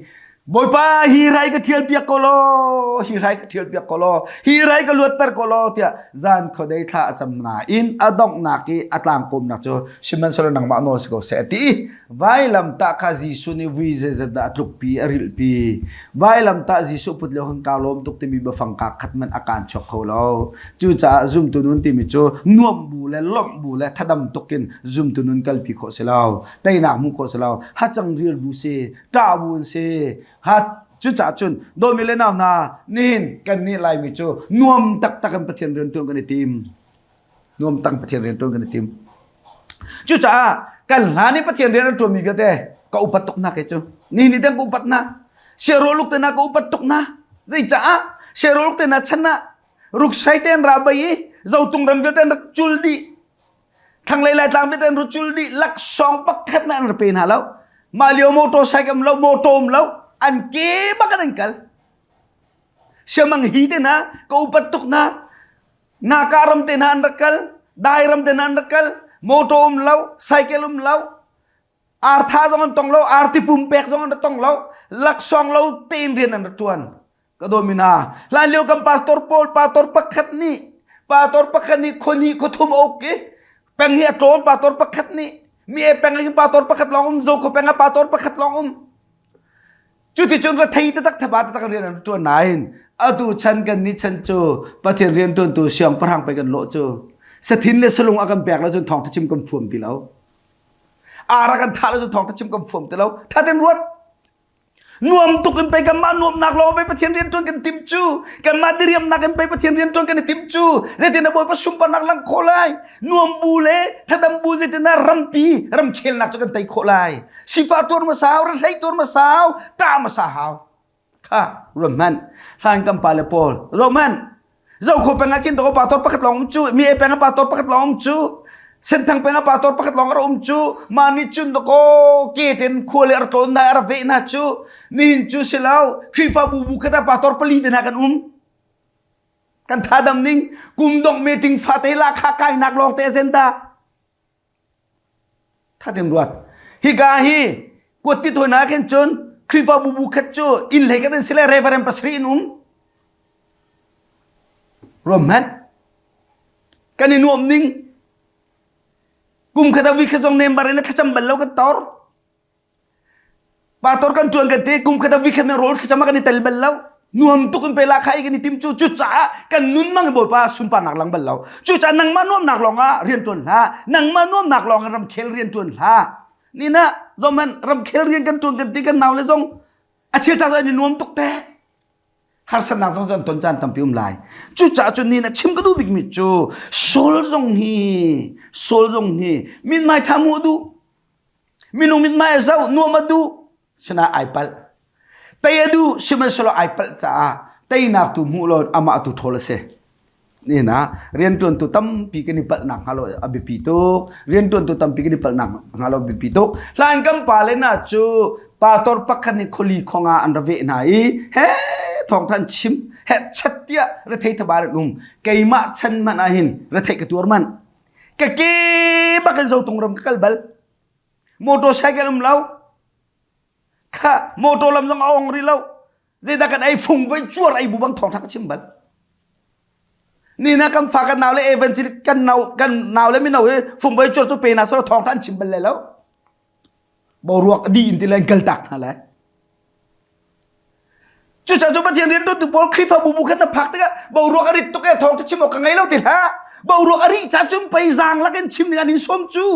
Bawipa hi rai ka ṭhial piak ko law hi rai ka ṭhial piak ko law hi rai ka luatter ko law tiah zan khuadei thla a cam nain a donghnak i a tlangkawmnak cu sihmanhsehlaw nangmah nawl si ko seh a ti i vailamtah kha Jesuh nih vui zeizat dah a tlukpi a rilhpi vailamtah Jesuh put lio khan kaa lawm tuk timi biafang kaa khat man a kaan chuak kho lo cucaah zumtu nun timi cu nuamh bu le lawmh bu le thadam tuk in zumtu nun kalpi khawh si lo teinak hmuh khawh si lo hacang rial bu si ṭah bu an si ha cucaah cun dawmi le nau hna nihin kan nih Laimi cu nuam taktak in Pathian rian ṭuan kan i tim nuam tak Pathian rian ṭuan kan i tim cucaah kan hlan i Pathian rian an ṭuanmi vialte ka upat tuk hna kei cu ni ni tiang ka upat hna siarawluk te hna ka upat tuk hna zeicaah siarawluk te hna chan ah ruksai te an ra bai i zotung ram vialte an rak cul dih Thlanglei Laitlang vialte an ru cul dih laksawng pakhat na an ra pe hna lo. Mah lio motorcycle um lo, motor um lo, an ke bak in an kal. Siamang hi te hna, ka upat tuk hna, Naka ram te hna an rak kal, Dai ram te hna an rak kal, motor um lo, cycle um lo, artha zong an tong lo, arti pumpek zong an rak tong lo, laksawng lo tein rian an rak ṭuan. Ka dawmi hna, hlanlio kan pastor pawl pastor pakhat nih pastor pakhat nih khuahnih khuathum a uk i peng hi a tlawn pastor pakhat nih mi e peng ah pastor pakhat lawng um zo kho peng ah pastor pakhat lawng um cuticun rethei taktak thaba taktak rian an ṭuan nain atu chan kan ni chan cu Pathian rian ṭuantu siangpahrang pei kan lawh cu sathin le salung a kan pek lo cun thawngṭha chim kan fuam ti lo ara kan thah lo cun thawngṭha chim kan fuam ti lo thatin ruat Nuam tuk in pei kanmah nuamnak lawng pei Pathian rian ṭuan kan tim cu. Kanmah diriamnak in pei Pathian rian ṭuan kan i tim cu. Zeitin dah Bawipa sunparnak lang khawh lai? Nuam bu le thadam bu zeitin dah rampi ramkhelnak cu kan tei khawh lai? Sifah tuar hmasa hau, rehlei tuar hmasa hau, ṭah hmasa hau. Kha ruat hmanh. Hlan kan pale pawl, zoh hmanh. Zokhua peng ah khin to pastor pakhat lawng um cu, mi e peng ah pastor pakhat lawng um cu, Senthang peng ah pastor pakhat lawng a um cu, mah nih cun dakaw ke ten khua le ar tlawn hna ar ve hna cu, nihin cu si lo, Khrihfabu bu khat ah pastor pali te hna kan um. Kan thadam ning kum dongh meeting fate la kha kainak lawng te agenda. Thatem ruat. Hika hi kuat ti thawi na khin cun Khrihfabu bu khat cu inn hlei kan in sile reverend pasarih in um. Ruam hmanh. Kan i nuam ning. Kum khat a vi khat zong member in a thlacam bal lo kan tor. Pastor kan ṭuan kan ti kum khat a weekend rawl thlacam ah kan i tel bal lo. Nuam tuk in pe la kha i kan i tim cu cucaah kan nun mang Bawipa sunparnak lang bal lo. Cucaah nangmah nuamnak lawng ah rian ṭuan hlah. Nangmah nuamnak lawng in ramkhel rian ṭuan hlah. Nina zohman ramkhel rian kan ṭuan kan ti kan nau le zong a chil ca an i nuam tuk te. Harsatnak zong an ton caan tampi um lai. Cucaah cun ni na chim ka duh bikmi cu Saul zong hi Saul zong hi mithmai ṭha hmuh duh Minung mithmai a zoh, nuam a duh, sinain ai palh. Tei a duh, sihmanhsehlaw ai palh caah teinak tu hmuh lo amah tu ṭhawl a si. Nihin ah rianṭuantu tampi kan i palhnak hnga lo a biapi tuk. Rianṭuantu tampi kan i palhnak hnga lo a biapi tuk. Hlan kan pale hna cu pastor pakhat nih khuali khong ah an ra veh hna i he thawngṭha an chim he chat tiah rethei thabar an um. Keimah chan hmanh ah hin rethei ka tuar manh. Ka ke bak in zotung ram ka kal bal. Motorcycle um lo. Kha motor lam zong a ong rih lo. Zeidah kan ei fung voi cuar ei bu bang thawng tha ka chim bal. Ni na kan fa kan nau le evangelist kan nau kan nau le mino hi fung voi cuar cu pe na soro thawng tha an chim bal le lo. Boruak di in ti le kal tak hna le. Cucaah cu Pathian rianṭuantu pawl Khrihfabu bu khat na phak tikah boruak a rit tuk e thawng cu chim awk ka ngei lo ti hlah. Boruak a rih ca cun pei zaang lakin chim ning an in sawm cu.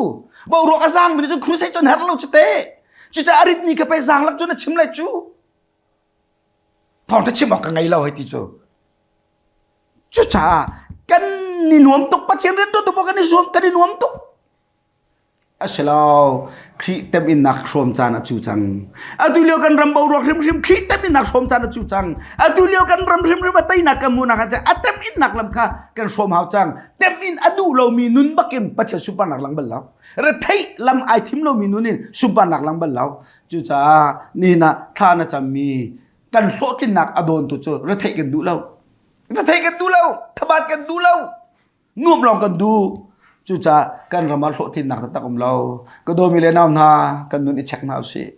Boruak a zaang mi nih cun crusade cu an herh lo cu te. Cucaah a ritmi kha pei zaang lak cun a chim lai cu. Thawng cu chim awk ka ngei lo hei ti cu. Cucaah kan i nuam tuk Pathian rianṭuantu pawl kan i zuam kan i nuam tuk. A si lo. Khrih teminnak hrawm caan a cu cang. Atu lio kan ram boruak hrimhrim Khrih teminnak hrawm caan a cu cang. Atu lio kan ram hrimhrim a teinak kan hmuhnak ah a teminnak lam kha kan hrawm hau cang. Temin a duh lomi nun bakin Pathian sunparnak lang bal lo. Retheih lam ai thim lomi nun in sunparnak lang bal lo. Cucaah nihin ah thla na cammi kan hlawhtlinnak a dawntu cu retheih kan duh lo. Retheih kan duh lo. Thabat kan duh lo. Nuam lawng kan duh. Cucaah kan ram ah hlawhtlinnak taktak um lo. Ka dawmi le nau hna, kan nun i check hna usih.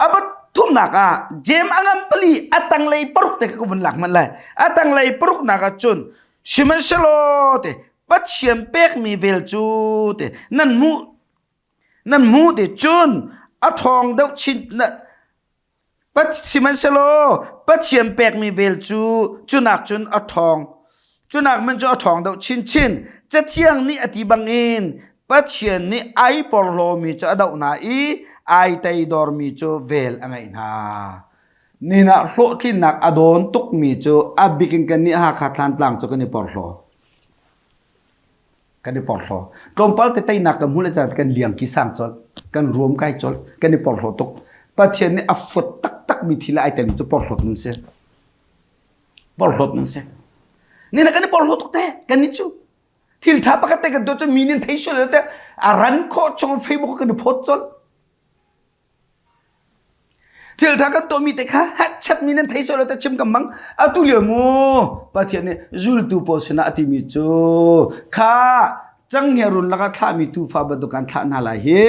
A pathumnak ah Jeim a ngan pali a tanglei paruk te kha ka vun lak hmanh lai. A tanglei paruknak ah cun sihmanhsehlaw te Pathian pekmi vel cu te nan hmuh nan hmuh te cun a ṭhawng deuh chin Sihmanhsehlaw Pathian pekmi vel cu cunak cun a ṭhawng. Cunak man cu a ṭhawng deuh chinchin. Cathiang nih a ti bangin Pathian nih ai porhlawmi cu a doh hna i ai teidormi cu vel a ngeih hna. Nihin ah hlawhtlinnak a dawn tukmi cu a bik in kannih Hakha Thlantlang cu kan i porhlaw. Kan i porhlaw. Tlawmpal te teinak kan hmuh le caan kan liang ki sang colh, kan ruam kai colh, kan i porhlaw tuk. Pathian nih a fuat taktakmi thil ai telmi cu porhlawt nun si. Porhlawt nun si. Ni na kan i porhlaw tuk te, kan nih cu. Thil ṭha pakhat te kan tuah cu mi nih thei sual te a ran khawh chung Facebook kan i phawt colh. Thil ṭha kan tuahmi te kha hatchatmi nan thei sual te chim ka mang. Atu lio mu Pathian nih zultu pawl sinah a timi cu kha canghia run lakah thlahmi tuufa bantuk kan thlah hna lai hi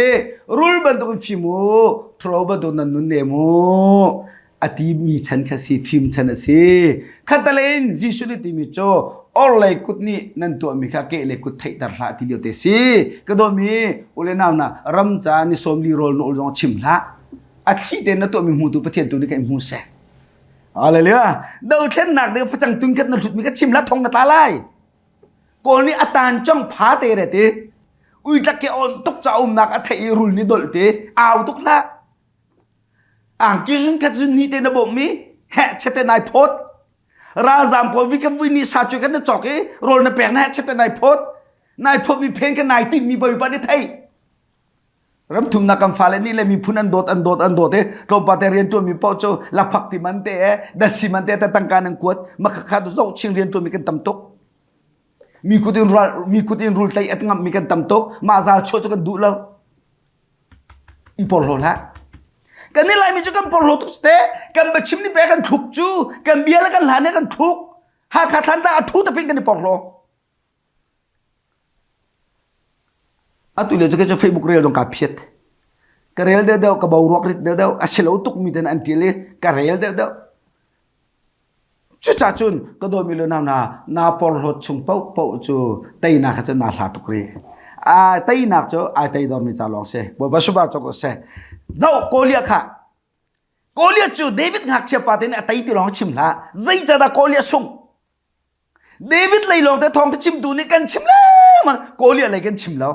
rul bantukin fim u ṭhuro bantuk nan nun ne mu a timi chan kha si fim chan a si khatalei in Jesuh nih timi cu orhlei kut nih nan tuahmi kha kehlei kut theihter hlah ti lio te si ka dawmi ule nau na ram ca ni sawmli rawl na ul zong chim hlah a thli tein na tuahmi hmutu Pathian tu nih kan hmu seh Hallelujah. Dothlennak ding facang tun khat na hlutmi kha chim la thong na tla lai. Kawl nih a tan chong pha te re ti. Uitlak ke on tuk ca umnak a thei i rul nih dolh ti. Au tuk hlah. Angki zun khat zun ni te na bawmh mi heh chete nai phawt. Ralzam pawl vi kan vui ni sa cu kan na cawk i rawl na pek na heh chete nai phawt. Nai phawt mi phen kan nai tinh mi bawipa nih thei. Ram thumnak kan fale nih le miphun an dawt an dawt an dawt i tlawmpal te rianṭuan mi paoh cu lakphak ti man te e dasi man te te tangka nan kuat makhakha zoh chin rianṭuan mi kan tam tuk. Mi kut in ral mi kut in rul tlei at ngamh mi kan tam tuk. Mah zal chuah cu kan duh lo. I porhlaw hlah. Kan nih Laimi cu kan porhlaw tuk te kan biachim ni pe kan thluk cu kan bia le kan hla nih kan thluk. Hakha Thlantlang a thu tapin kan i porhlaw. Atu lio cu kei cu Facebook rel zong kaa phiat. Ka rel deuhdeuh, ka boruak rit deuhdeuh, a si lo tukmi ten an ṭial i ka rel deuhdeuh. Cucaah cun ka dawtmi le nau hna, naa porhlawt chung paohpaoh cu teinak he cun naa hla tuk rih. Aa teinak cu ai teidormi ca lawng si. Bawipa subah cu ko seh. Zoh Goliath kha. Goliath cu David ngakchia pa te nih a tei ti lawng chim hlah. Zeicahdah Goliath sung? David lei lawng te thawng chimtu nih kan chim lengmang Goliath lei kan chim lo.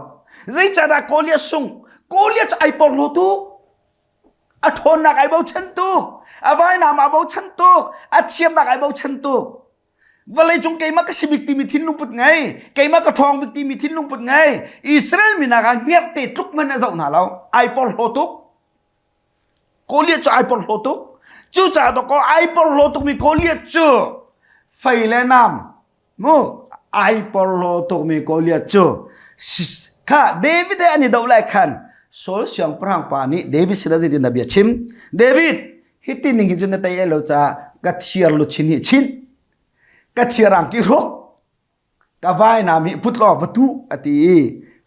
Zeicahdah Goliath sung? Goliath cu ai porhlaw tuk. A ṭhawnnak ai bochan tuk. A vainam aa bochan tuk. A thiamnak ai bochan tuk. Vawleicung keimah ka si bik timi thinlung put ngei. Keimah ka ṭhawng bik timi thinlung put ngei. Israel minak ah hngerhte tluk hmanh a zoh hna lo. Ai porhlaw tuk. Goliath cu ai porhlaw tuk. Cucaah dawkaw ai porhlaw tukmi Goliath cu fei le nam mu ai porhlaw tukmi Goliath cu kha David he an i doh lai khan Saul siangpahrang pa nih David sinah zeitin dah bia chim? David, hiti ning hin cun na tei ai lo caah ka thiar luchin hi chin. Ka thiarang ki hruk. Ka vainam hi put law va tu a ti i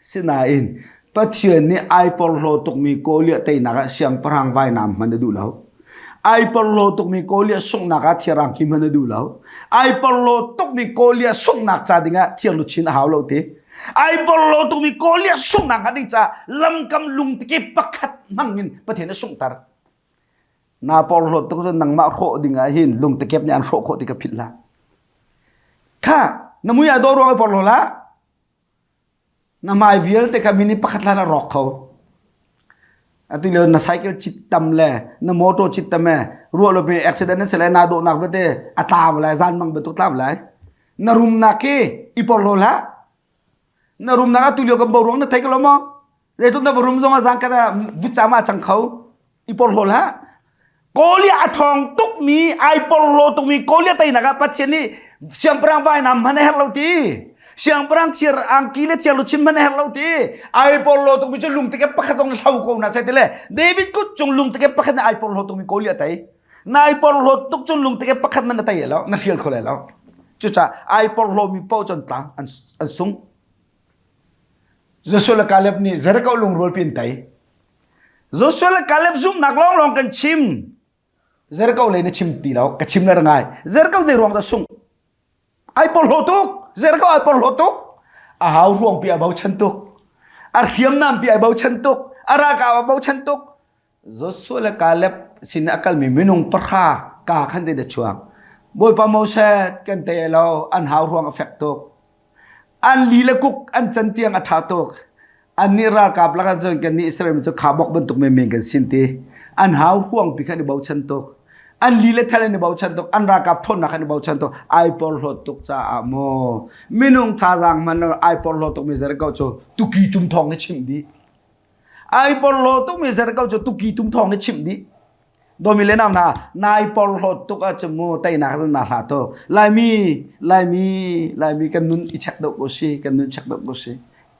sinain Pathian nih ai porhlaw tukmi Goliath teinak ah siangpahrang vainam hman a duh lo. Ai porhlaw tukmi Goliath sunghnak ah thiarang khi hman a duh lo. Ai porhlaw tukmi Goliath sunghnak ca dingah thiang luchin a hau lo ti. Ai porhlaw tukmi Goliath sunghnak hnga ding caah lamkam lungtike pakhat hmang in Pathian a sunghter. Na porhlawt tuk cun nangmah hrawh ding ah hin lungtekep nih an hrawh khawh ti ka philh hlah. Kha na mui ah dawh ruang i porhlaw hlah. Na hmai vialte kha minute pakhat hlan a rawk kho. Atu lio na cycle cit tam le na motor cit tam e ruah lo pe accident na si lai na dawhnak vialte a tlau lai zan mang bantuk tlau lai. Na rumnak khi i porhlaw hlah. Na rumnak atu lio kan boruang na thei ko lo maw? Zeitluk na va rum zong ah zang khat ah vutcam ah cang kho. I porhlaw hlah. Goliath a ṭhawng tukmi, ai porhlaw tukmi Goliath teinak ah Pathian nih siangpahrang vainam hmanh a herh lo ti. Siangpahrang thiar angki le thiar luchin hmanh a herh lo ti. Ai porhlaw tukmi cu lungtike pakhat zong hlo ko na sai ti le David kut cung lungtike pakhat nih ai porhlaw tukmi Goliath tei. Na ai porhlaw tuk cun lungtike pakhat man na tei lo, na hrial kho lai lo. Cucaah ai porhlawmi paoh cu an tlang, an, an sung. Joshua le Caleb nih Jericho lungrual pi an tei. Joshua le Caleb zumhnak lawnglawng kan chim. Jericho lei na chim ti lo, ka chim le ngai. Jericho zei ruang dah sung? Ai porhlaw tuk. Jericho ai porhlaw tuk. A hau ruang pi a bochan tuk. A hriamnam pi ai bochan tuk. A ralkap a bochan tuk. Joshua le Caleb sin a kalmi minung pahra ka khan zei dah chuak. Bawipa Moses kan te lo an hau ruang a fek tuk. An li le kuk an can tiang a ṭha tuk. Annih ralkap lakah cun kannih Israel mi cu khabok bantuk menmen kan sin ti. An hau huang pi kha an i bochan tuk. An li le thal an i bochan tuk. An ralkap ṭhawnnak an i bochan tuk. Ai porhlawt tuk caah maw minung thazaang hman lo ai porhlaw tukmi Jericho cu tuki tum thawng nih chimh dih. Ai porhlaw tukmi Jericho cu tuki tum thawng nih chimh dih. Dawmi le nau hna, nai porhlawt tuk ahcun mu teinak cu na hla tuk. Laimi, Laimi, Laimi kan nun i check deuh ko si, kan nun check deuh ko si.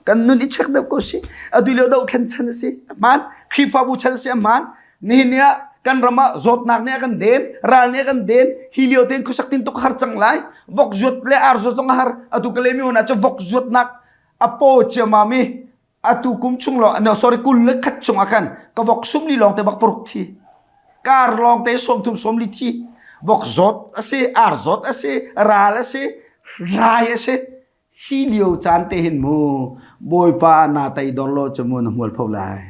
Kan nun i check deuh ko si. Atu lio dohthlen chan a si, a hmaan. Khrihfabu chan a si, a hmaan. Nihin ni ah kan ram ah zawtnak nih a kan den, ral nih a kan den. Hi lio tein khuasak tin tuk har cang lai. Vok zuat le ar zuat zong a har. Atu ka lemi hon ah cu vok zuatnak a paw ciamam i atu kum chung lawng no sorry 21 chung ah khan ka vok sum li lawng te bak paruk thi kar lawng te 30 sawm li thi vok zawt a si ar zawt a si ral a si rai a si hi lio caan te hin mu bawipa na tei dor lo cu mu na hmual pho lai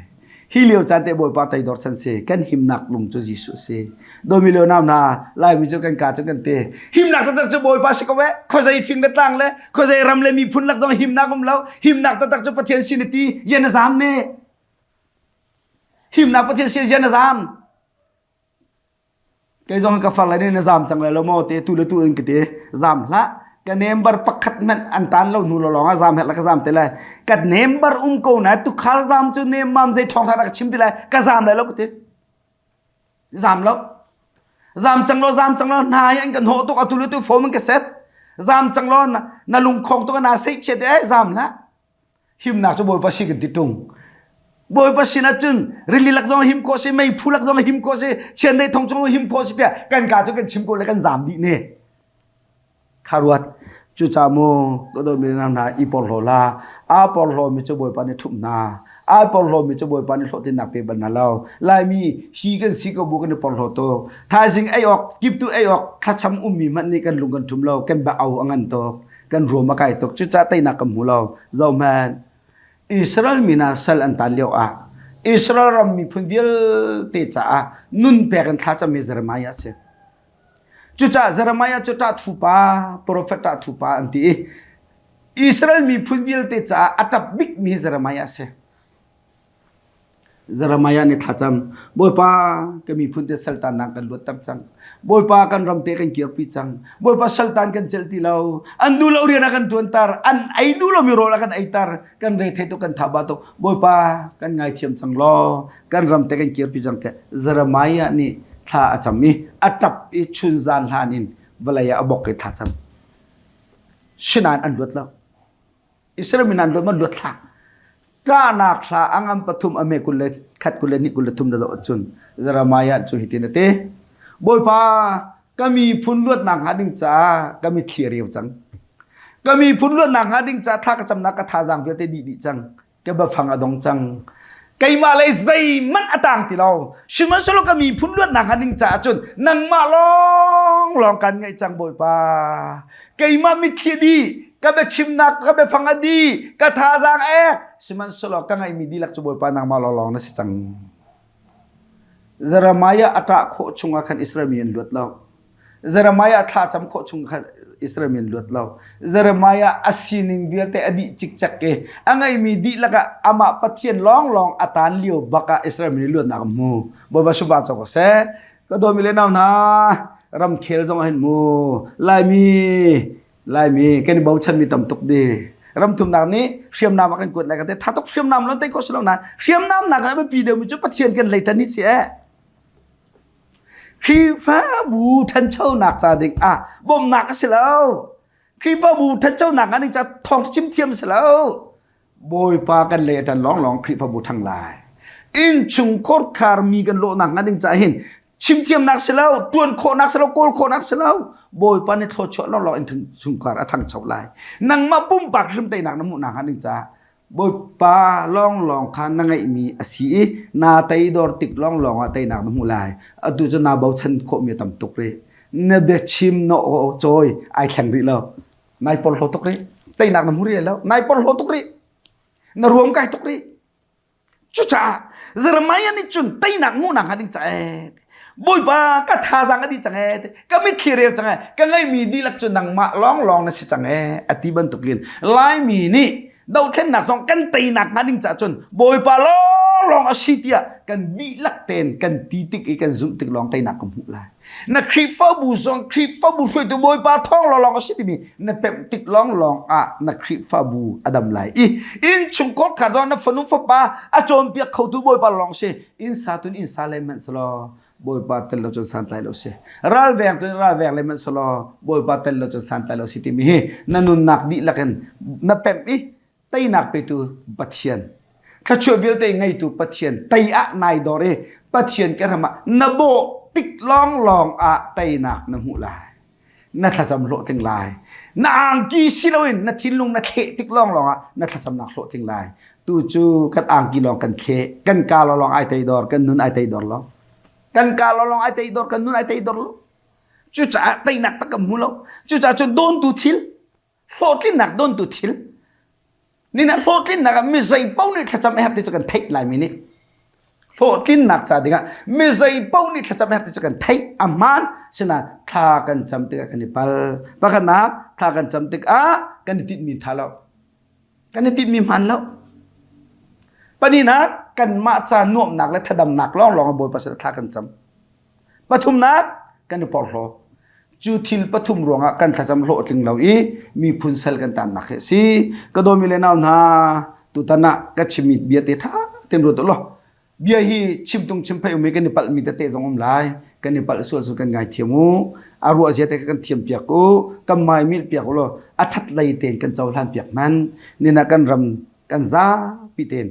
hi lio caan te bawipa tei dor chan si kan himnak lung cu Jesuh si Domi lio nau hna Laimi cu kan ka cu kan ti. Himnak taktak cu Bawipa si ko eh. Khuazei fing le tlang le khuazei ram le miphun lak zong himnak um lo. Himnak taktak cu Pathian sin i ti yan a zam ne. Himnak Pathian sin yan a zam. Kei zong ka far lai ne na zam cang lai lo maw te tu le tu in ka ti. Zam hlah. Ka nembar pakhat hmanh an tan lo hnu lawng ah zam herh ka zam te lai. Ka nembar um ko na tukhal zam cu nemmam zei thawng thar ka chim ti lai. Ka zam lai lo ka ti. Zam lo. Zam cang lo zam cang lo hna hi an kan hawh tuk atu le tu phone an ka set. Zam cang lo na, na lungkhong tuk na sei chiat eh zam hlah. Himnak cu Bawipa si kan ti tung. Bawipa sin ahcun rili lak zong him khawh si, meiphu lak zong him khawh si, chiandeih thong chung him khawh si tiah kan ka cu kan chim ko le kan zam dih ne. Kha ruat. Cucaah mu ka dawtmi hna i porhlaw hlah. Aa porhlawmi cu Bawipa nih ṭhumh hna. Aa porhlawmi cu Bawipa nih hlawhtlinnak pe bal hna lo. Laimi hi kan si ko bu kan i porhlaw tuk. Thaizing ei awk, kiptu ei awk thlacham ummi hmanh nih kan lung kan ṭhum lo, kan bia au a ngan tuk, kan ruam a kai tuk. Cucaah teinak kan hmu lo. Zohhmanh. Israel mi hna sal an tan lio ah Israel ram miphun vialte caah nun pek in thlacammi Jeremiah a si. Cucaah Jeremiah cu ṭahthupa, profet ṭahthupa an ti i Israel miphun vialte caah a ṭap bikmi Jeremiah a si. Jeremiah nih thlacam, Bawipa, ka miphun te saltannak kan luatter cang. Bawipa, kan ram te kan kirpi cang. Bawipa, saltan kan celh ti lo. An duh lo rian a kan ṭuanter. An ei duh lomi rawl a kan eiter. Kan rethei tuk, kan thaba tuk. Bawipa, kan ngaithiam cang law kan ram te kan kirpi cang tiah Jeremiah nih thla a cam i a ṭap i chunzan hlan in vawlei ah a bok i thla cam. Sinain an luat lo. Israel mi an luat ma luat thla. Ṭahnak thla a ngam pathum a me 21 22 23 na zoh ahcun Jeremiah cu hitin a ti. Bawipa ka miphun luatnak hnga ding caah ka mitthli a reu cang. Ka miphun luatnak hnga ding caah thla ka camnak ka thazaang vialte dih dih cang. Ka biafang a dong cang. Keimah lei zeihmanh a tang ti lo. Sihmanhsehlaw ka miphun luatnak hnga ding caah cun nangmah lawnglawng kan ngaih cang Bawipa. Keimah mitthli a dih, ka biachimnak ka biafang a dih, ka thazaang a ek. Sihmanhsehlaw ka ngaihmi dihlak cu Bawipa nangmah lawnglawng na si cang. Jeremiah a ṭah khawh chungah khan Israel mi an luat lo. Jeremiah thlacam khawh chung khan Israel mi an luat lo. Jeremiah a sining vialte a dih cikcek i a ngeimi dihlak ah amah Pathian lawnglawng a taan lio bak ah Israel mi nih luatnak an hmu. Bawipa subah cawk seh. Ka dawmi le nau hna, ramkhel zong ah hin mu Laimi Laimi kan i bochanmi tam tuk di. Ramthumnak nih hriamnam a kan kuat lai ka te tha tuk hriamnam lon tei khawh si lo nain hriamnam nak a biapi deuhmi cu Pathian kan lei ṭan hi si eh. Khrihfabu ṭhanchonak ca ding ah bawmhnak a si lo. Khrihfabu ṭhanchonak ah ding ca thawng chim thiam a si lo. Bawipa kan lei a ṭan lawnglawng Khrihfabu ṭhang lai. Innchungkhar khar mi kan lawhnak hnga ding caah hin chim thiamnak si lo, ṭuan khawhnak si lo, kawl khawhnak si lo. Bawipa nih thluachuah lawnglawng innchungkhar a ṭhangcho lai. Nangmah pumpak hrim teinak na hmuhnak hnga ding caah Bawipa lawnglawng kha na ngeihmi a si i naa teidor tik lawnglawng ah teinak na hmuh lai. Atu cu naa bochan khawhmi a tam tuk rih. Na biachim na aw cawi ai thleng rih lo. Nai porhlaw tuk rih. Teinak na hmu rih lo. Nai porhlaw tuk rih. Na ruam kai tuk rih. Cucaah Jeremiah nih cun teinak hmuhnak hnga ding caah Bawipa ka thazaang a dih cang ee ka mitthli reu cang ee ka ngeihmi dihlak cu nangmah lawnglawng na si cang ee a ti bantukin Laimi nih dothlennak zong kan teinak hnga ding caah cun Bawipa lawnglawng a si tiah kan dihlak tein kan ti tik i kan zumh tik lawng teinak kan hmuh lai. Na Khrihfabu zong Khrihfabu hruaitu Bawipa thawng lawnglawng a si timi na pemh tik lawnglawng ah na Khrihfabu a dam lai i innchungkhar khar zong na fanu fapa a cawnpiak khotu Bawipa lawng si inn sa tun inn sa le hmanh selaw Bawipa tel lo cun santlai lo si ralveng tun ralveng le hmanh selaw Bawipa tel lo cun santlai lo si timi hi na nunnak dihlak in na pemh i teinak petu Pathian thluachuah vialte ngeitu Pathian tei ah nai dor i Pathian ke ram ah na bawh tik lawnglawng ah teinak na hmuh lai na thlacam hlawhtling lai na angki si loin na thinlung na thleh tik lawnglawng ah na thlacamnak hlawhtling lai tu cu kan angki lawng kan thleh kan ka lawng ai tei dor kan nun ai tei dor lo kan ka lawng ai tei dor kan nun ai tei dor lo cucaah teinak tak kan hmu lo cucaah cun dawntu thil hlawhtlinnak dawntu thil Nina hlawhtlinnak ah mi zei paoh nih thlacam a herh ti cu kan theih laimi nih hlawhtlinnak ca dingah mi zei paoh nih thlacam a herh ti cu kan theih a hmaan sinain thla kan cam tikah kan i pal pakhatnak thla kan cam tikah kan i tinhmi ṭha lo kan i tinhmi hmaan lo pahnihnak kanmah ca nuamhnak le thadamnak lawnglawng ah Bawipa sinah thla kan cam pathumnak kan i porhlaw. Cu thil pathum ruangah kan thlacam hlawhtling lo i miphun sal kan tannak hi a si. Ka dawmi le nau hna, tutan ah ka chimmi bia te tha tein ruat u law bia hi chim tung chim phei um i kan i palhmi tete zong um lai. Kan i palh sual cu kan ngaithiam u. A ruah zia te kan thiam piak u. Kan mai milh piak u law a that lei tein kan cohlan piak hman. Nina kan ram kan zapi tein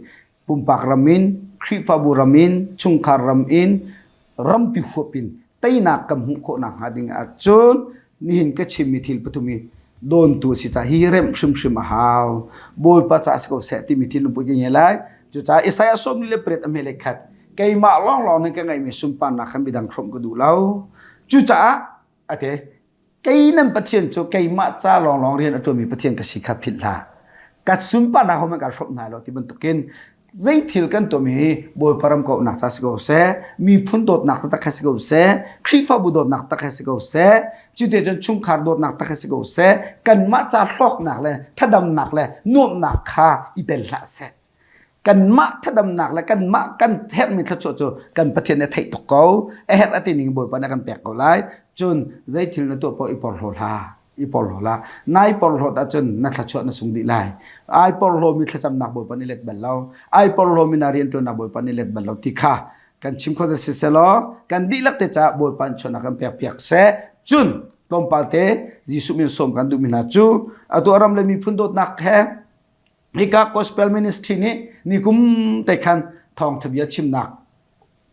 pumpak ram in, Khrihfabu ram in, chungkhar ram in, rampi huap in teinak kan hmuh khawh nakhnga ding ahcun nihin ka chimmi thil pathum hi dawntu a si caah hi remh hrimhrim a hau. Bawipa caah si ko seh timi thil lungput ka ngei lai. Cucaah Isaiah 48 a hme le khat keimah lawnglawng nih ka ngeihmi sunparnak kha midang hrawmh ka duh lo. Cucaah ate Kei nan Pathian cu keimah ca lawnglawng rian a ṭuanmi Pathian ka si kha philh hlah. Ka sunparnak hohmanh kaan hrawmh hna lo ti bantukin zei thil kan tuahmi hi Bawipa ram kauhnak ca si ko seh, miphun dawtnak taktak he si ko seh, Khrihfabu dawtnak tak he si ko seh, cuti cun chungkhar dawtnak tak he si ko seh, kanmah ca hlawknak le thadamnak le nuamhnak kha i tel hlah seh. Kanmah thadamnak le kanmah kan herhmi thluachuah cu kan Pathian nih a theih tuk ko. A herh a ti ning Bawipa nih a kan pek ko lai. Cun zei thil na tuah paoh i porhlaw hlah. I porhlaw hlah. Nai porhlawt ahcun na thluachuah na sung dih lai. Ai porhlawmi thlacamnak Bawipa nih let bal lo. Ai porhlawmi na rianṭuannak Bawipa nih let bal lo ti kha kan chim kho si selaw kan dihlak te caah Bawipa in chuahnak kan pek piak seh. Cun tlawmpal te Jesuh min sawm kan duhmi hna cu atu a ram le miphun dawtnak he Hika Gospel Ministry nih nikum te khan thawngtha bia chimnak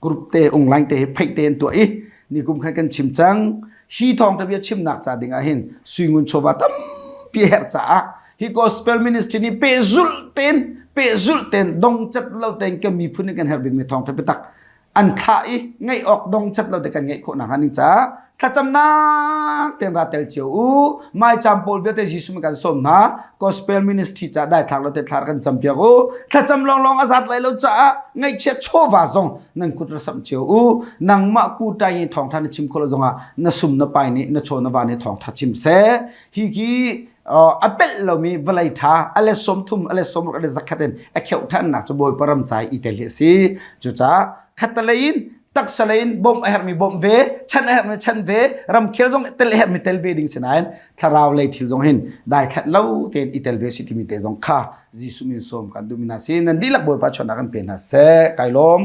group te online te hi pheih te an tuah i nikum khan kan chim cang. Hi thawngtha bia chimnak ca ding ah hin suingun chawva tampi a herh caah hi Gospel Ministry nih pehzulh tein pehzulh tein dongcat lo tein kan miphun nih kan herh bikmi thawngtha biatak an thlah i ngaih awk dong chat lo te kan ngeih khawh nakhnga ning caah thlacamnak ten ra tel cio u maicam pawl vialte Jesuh kan sawm hna gospel ministry ca daithlak lo te thlar kan cam piak u thlacam lawnglawng a zat lai lo caah ngaihchiat chawva zong nan kut ra samh cio u nangmah ku tai in thawngtha na chim khawh lo zongah na sum na pai nih na chaw na va nih thawngtha chim seh hi khi a pelh lomi vawlei ṭha a let 30 a let 60 a let 100 in a kheuh ṭhannak cu Bawipa ram ca i tel hi a si. Cucaah khattelei in taksa lei in bawmh a herhmi bawmh ve, chan a herhmi chan ve, ramkhel zong tel a herhmi tel ve ding si nain thlarau lei thil zong hin daithlat lo tein i tel ve si timi te zong kha Jesuh min sawm kan duhmi hna si. Nan dihlak Bawipa chawnhnak kan pe hna seh. Kai lawm.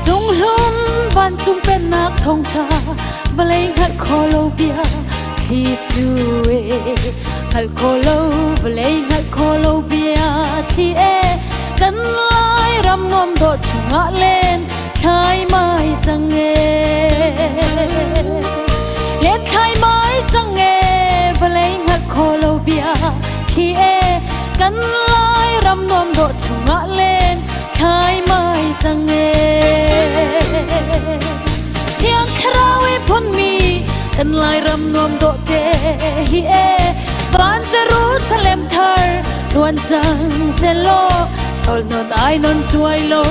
Cunghlum vancung pennak thawngṭha vawlei hngalh kho lo bia thli cu e hngalh kho lo vawlei hngalh kho lo bia thli e kan lai ram nuam dawh chungah len thlai mai cang e len thlai mai cang e vawlei hngalh kho lo bia thli e kan lai ram nuam dawh chungah len thlai mai cang e thiang thlarau i phunmi kan lai ram nuam dawh te hi e van Jerusalem thar luan cang selaw Chol non ai non chuai lo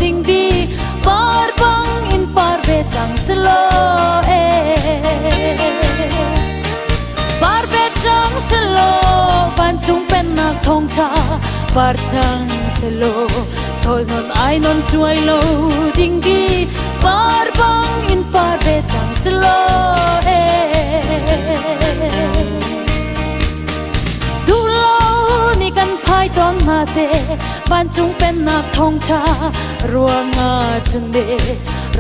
ding di par bang in par ve cang selo e par ve cang selo vancung pennak thawngtha par cang selo chol non ai non chuai lo ding di par bang in par ve cang selo e Duhlo ni kan phai tawn hna seh vancung pennak thawngṭha ruangah cun de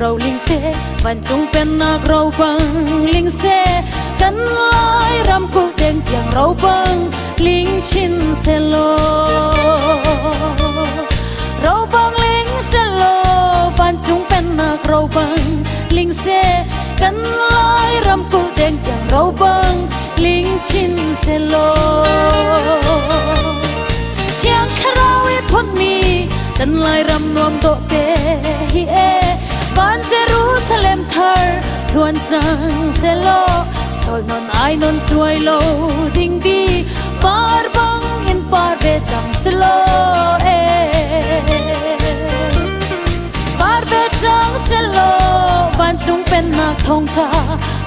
roling seh vancung pennak ro bang ling seh kan lai ramkulh deng tiang ro bang ling chin selaw ro bang ling selaw vancung pennak ro bang ling seh kan lai ramkulh deng tiang ro bang ling chin selaw Thiang Thlarau i phunmi kan Lairam nuam dawh te hi e van Jerusalem thar luan cang selaw sol non ai non chuai lo ding di par bang in par ve cang selaw e Par ve cang selaw vancung pennak thawngṭha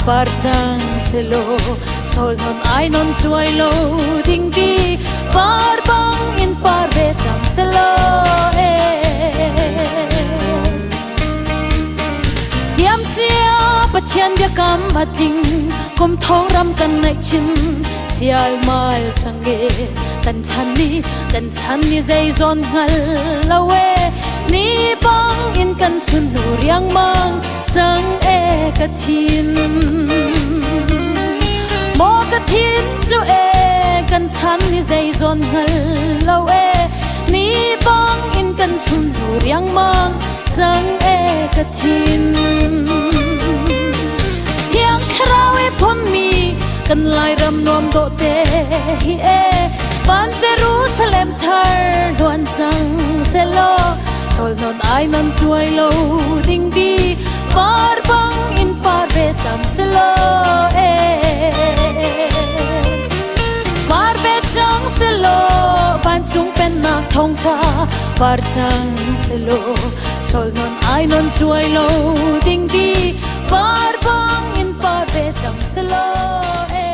par cang selaw. Chawl non ai non chuai lo ding di par bang in par ve cang selaw eh. Diam cia Pathian biakam a tling kum thong ram kan ngaih chin chial mal cang e kan chan ni kan chan ni zei zawn hngal lo e ni bang in kan chun nu riangmang cang e ka thin maw ka thin cu e kan chan ni zei zawn hngal lo e ni bang in kan chun nu riangmang cang e ka thin Thiang Thlarau e phunmi kan Lairam nuam dawh te hi e van Jerusalem thar hluan cang selaw chawl non ai non chuai lo ding di par bang in par ve cang selaw e par ve cang selaw vancung pennak thawngṭha par cang selaw chawl non ai non chuai lo ding di par bang in par ve cang selaw e.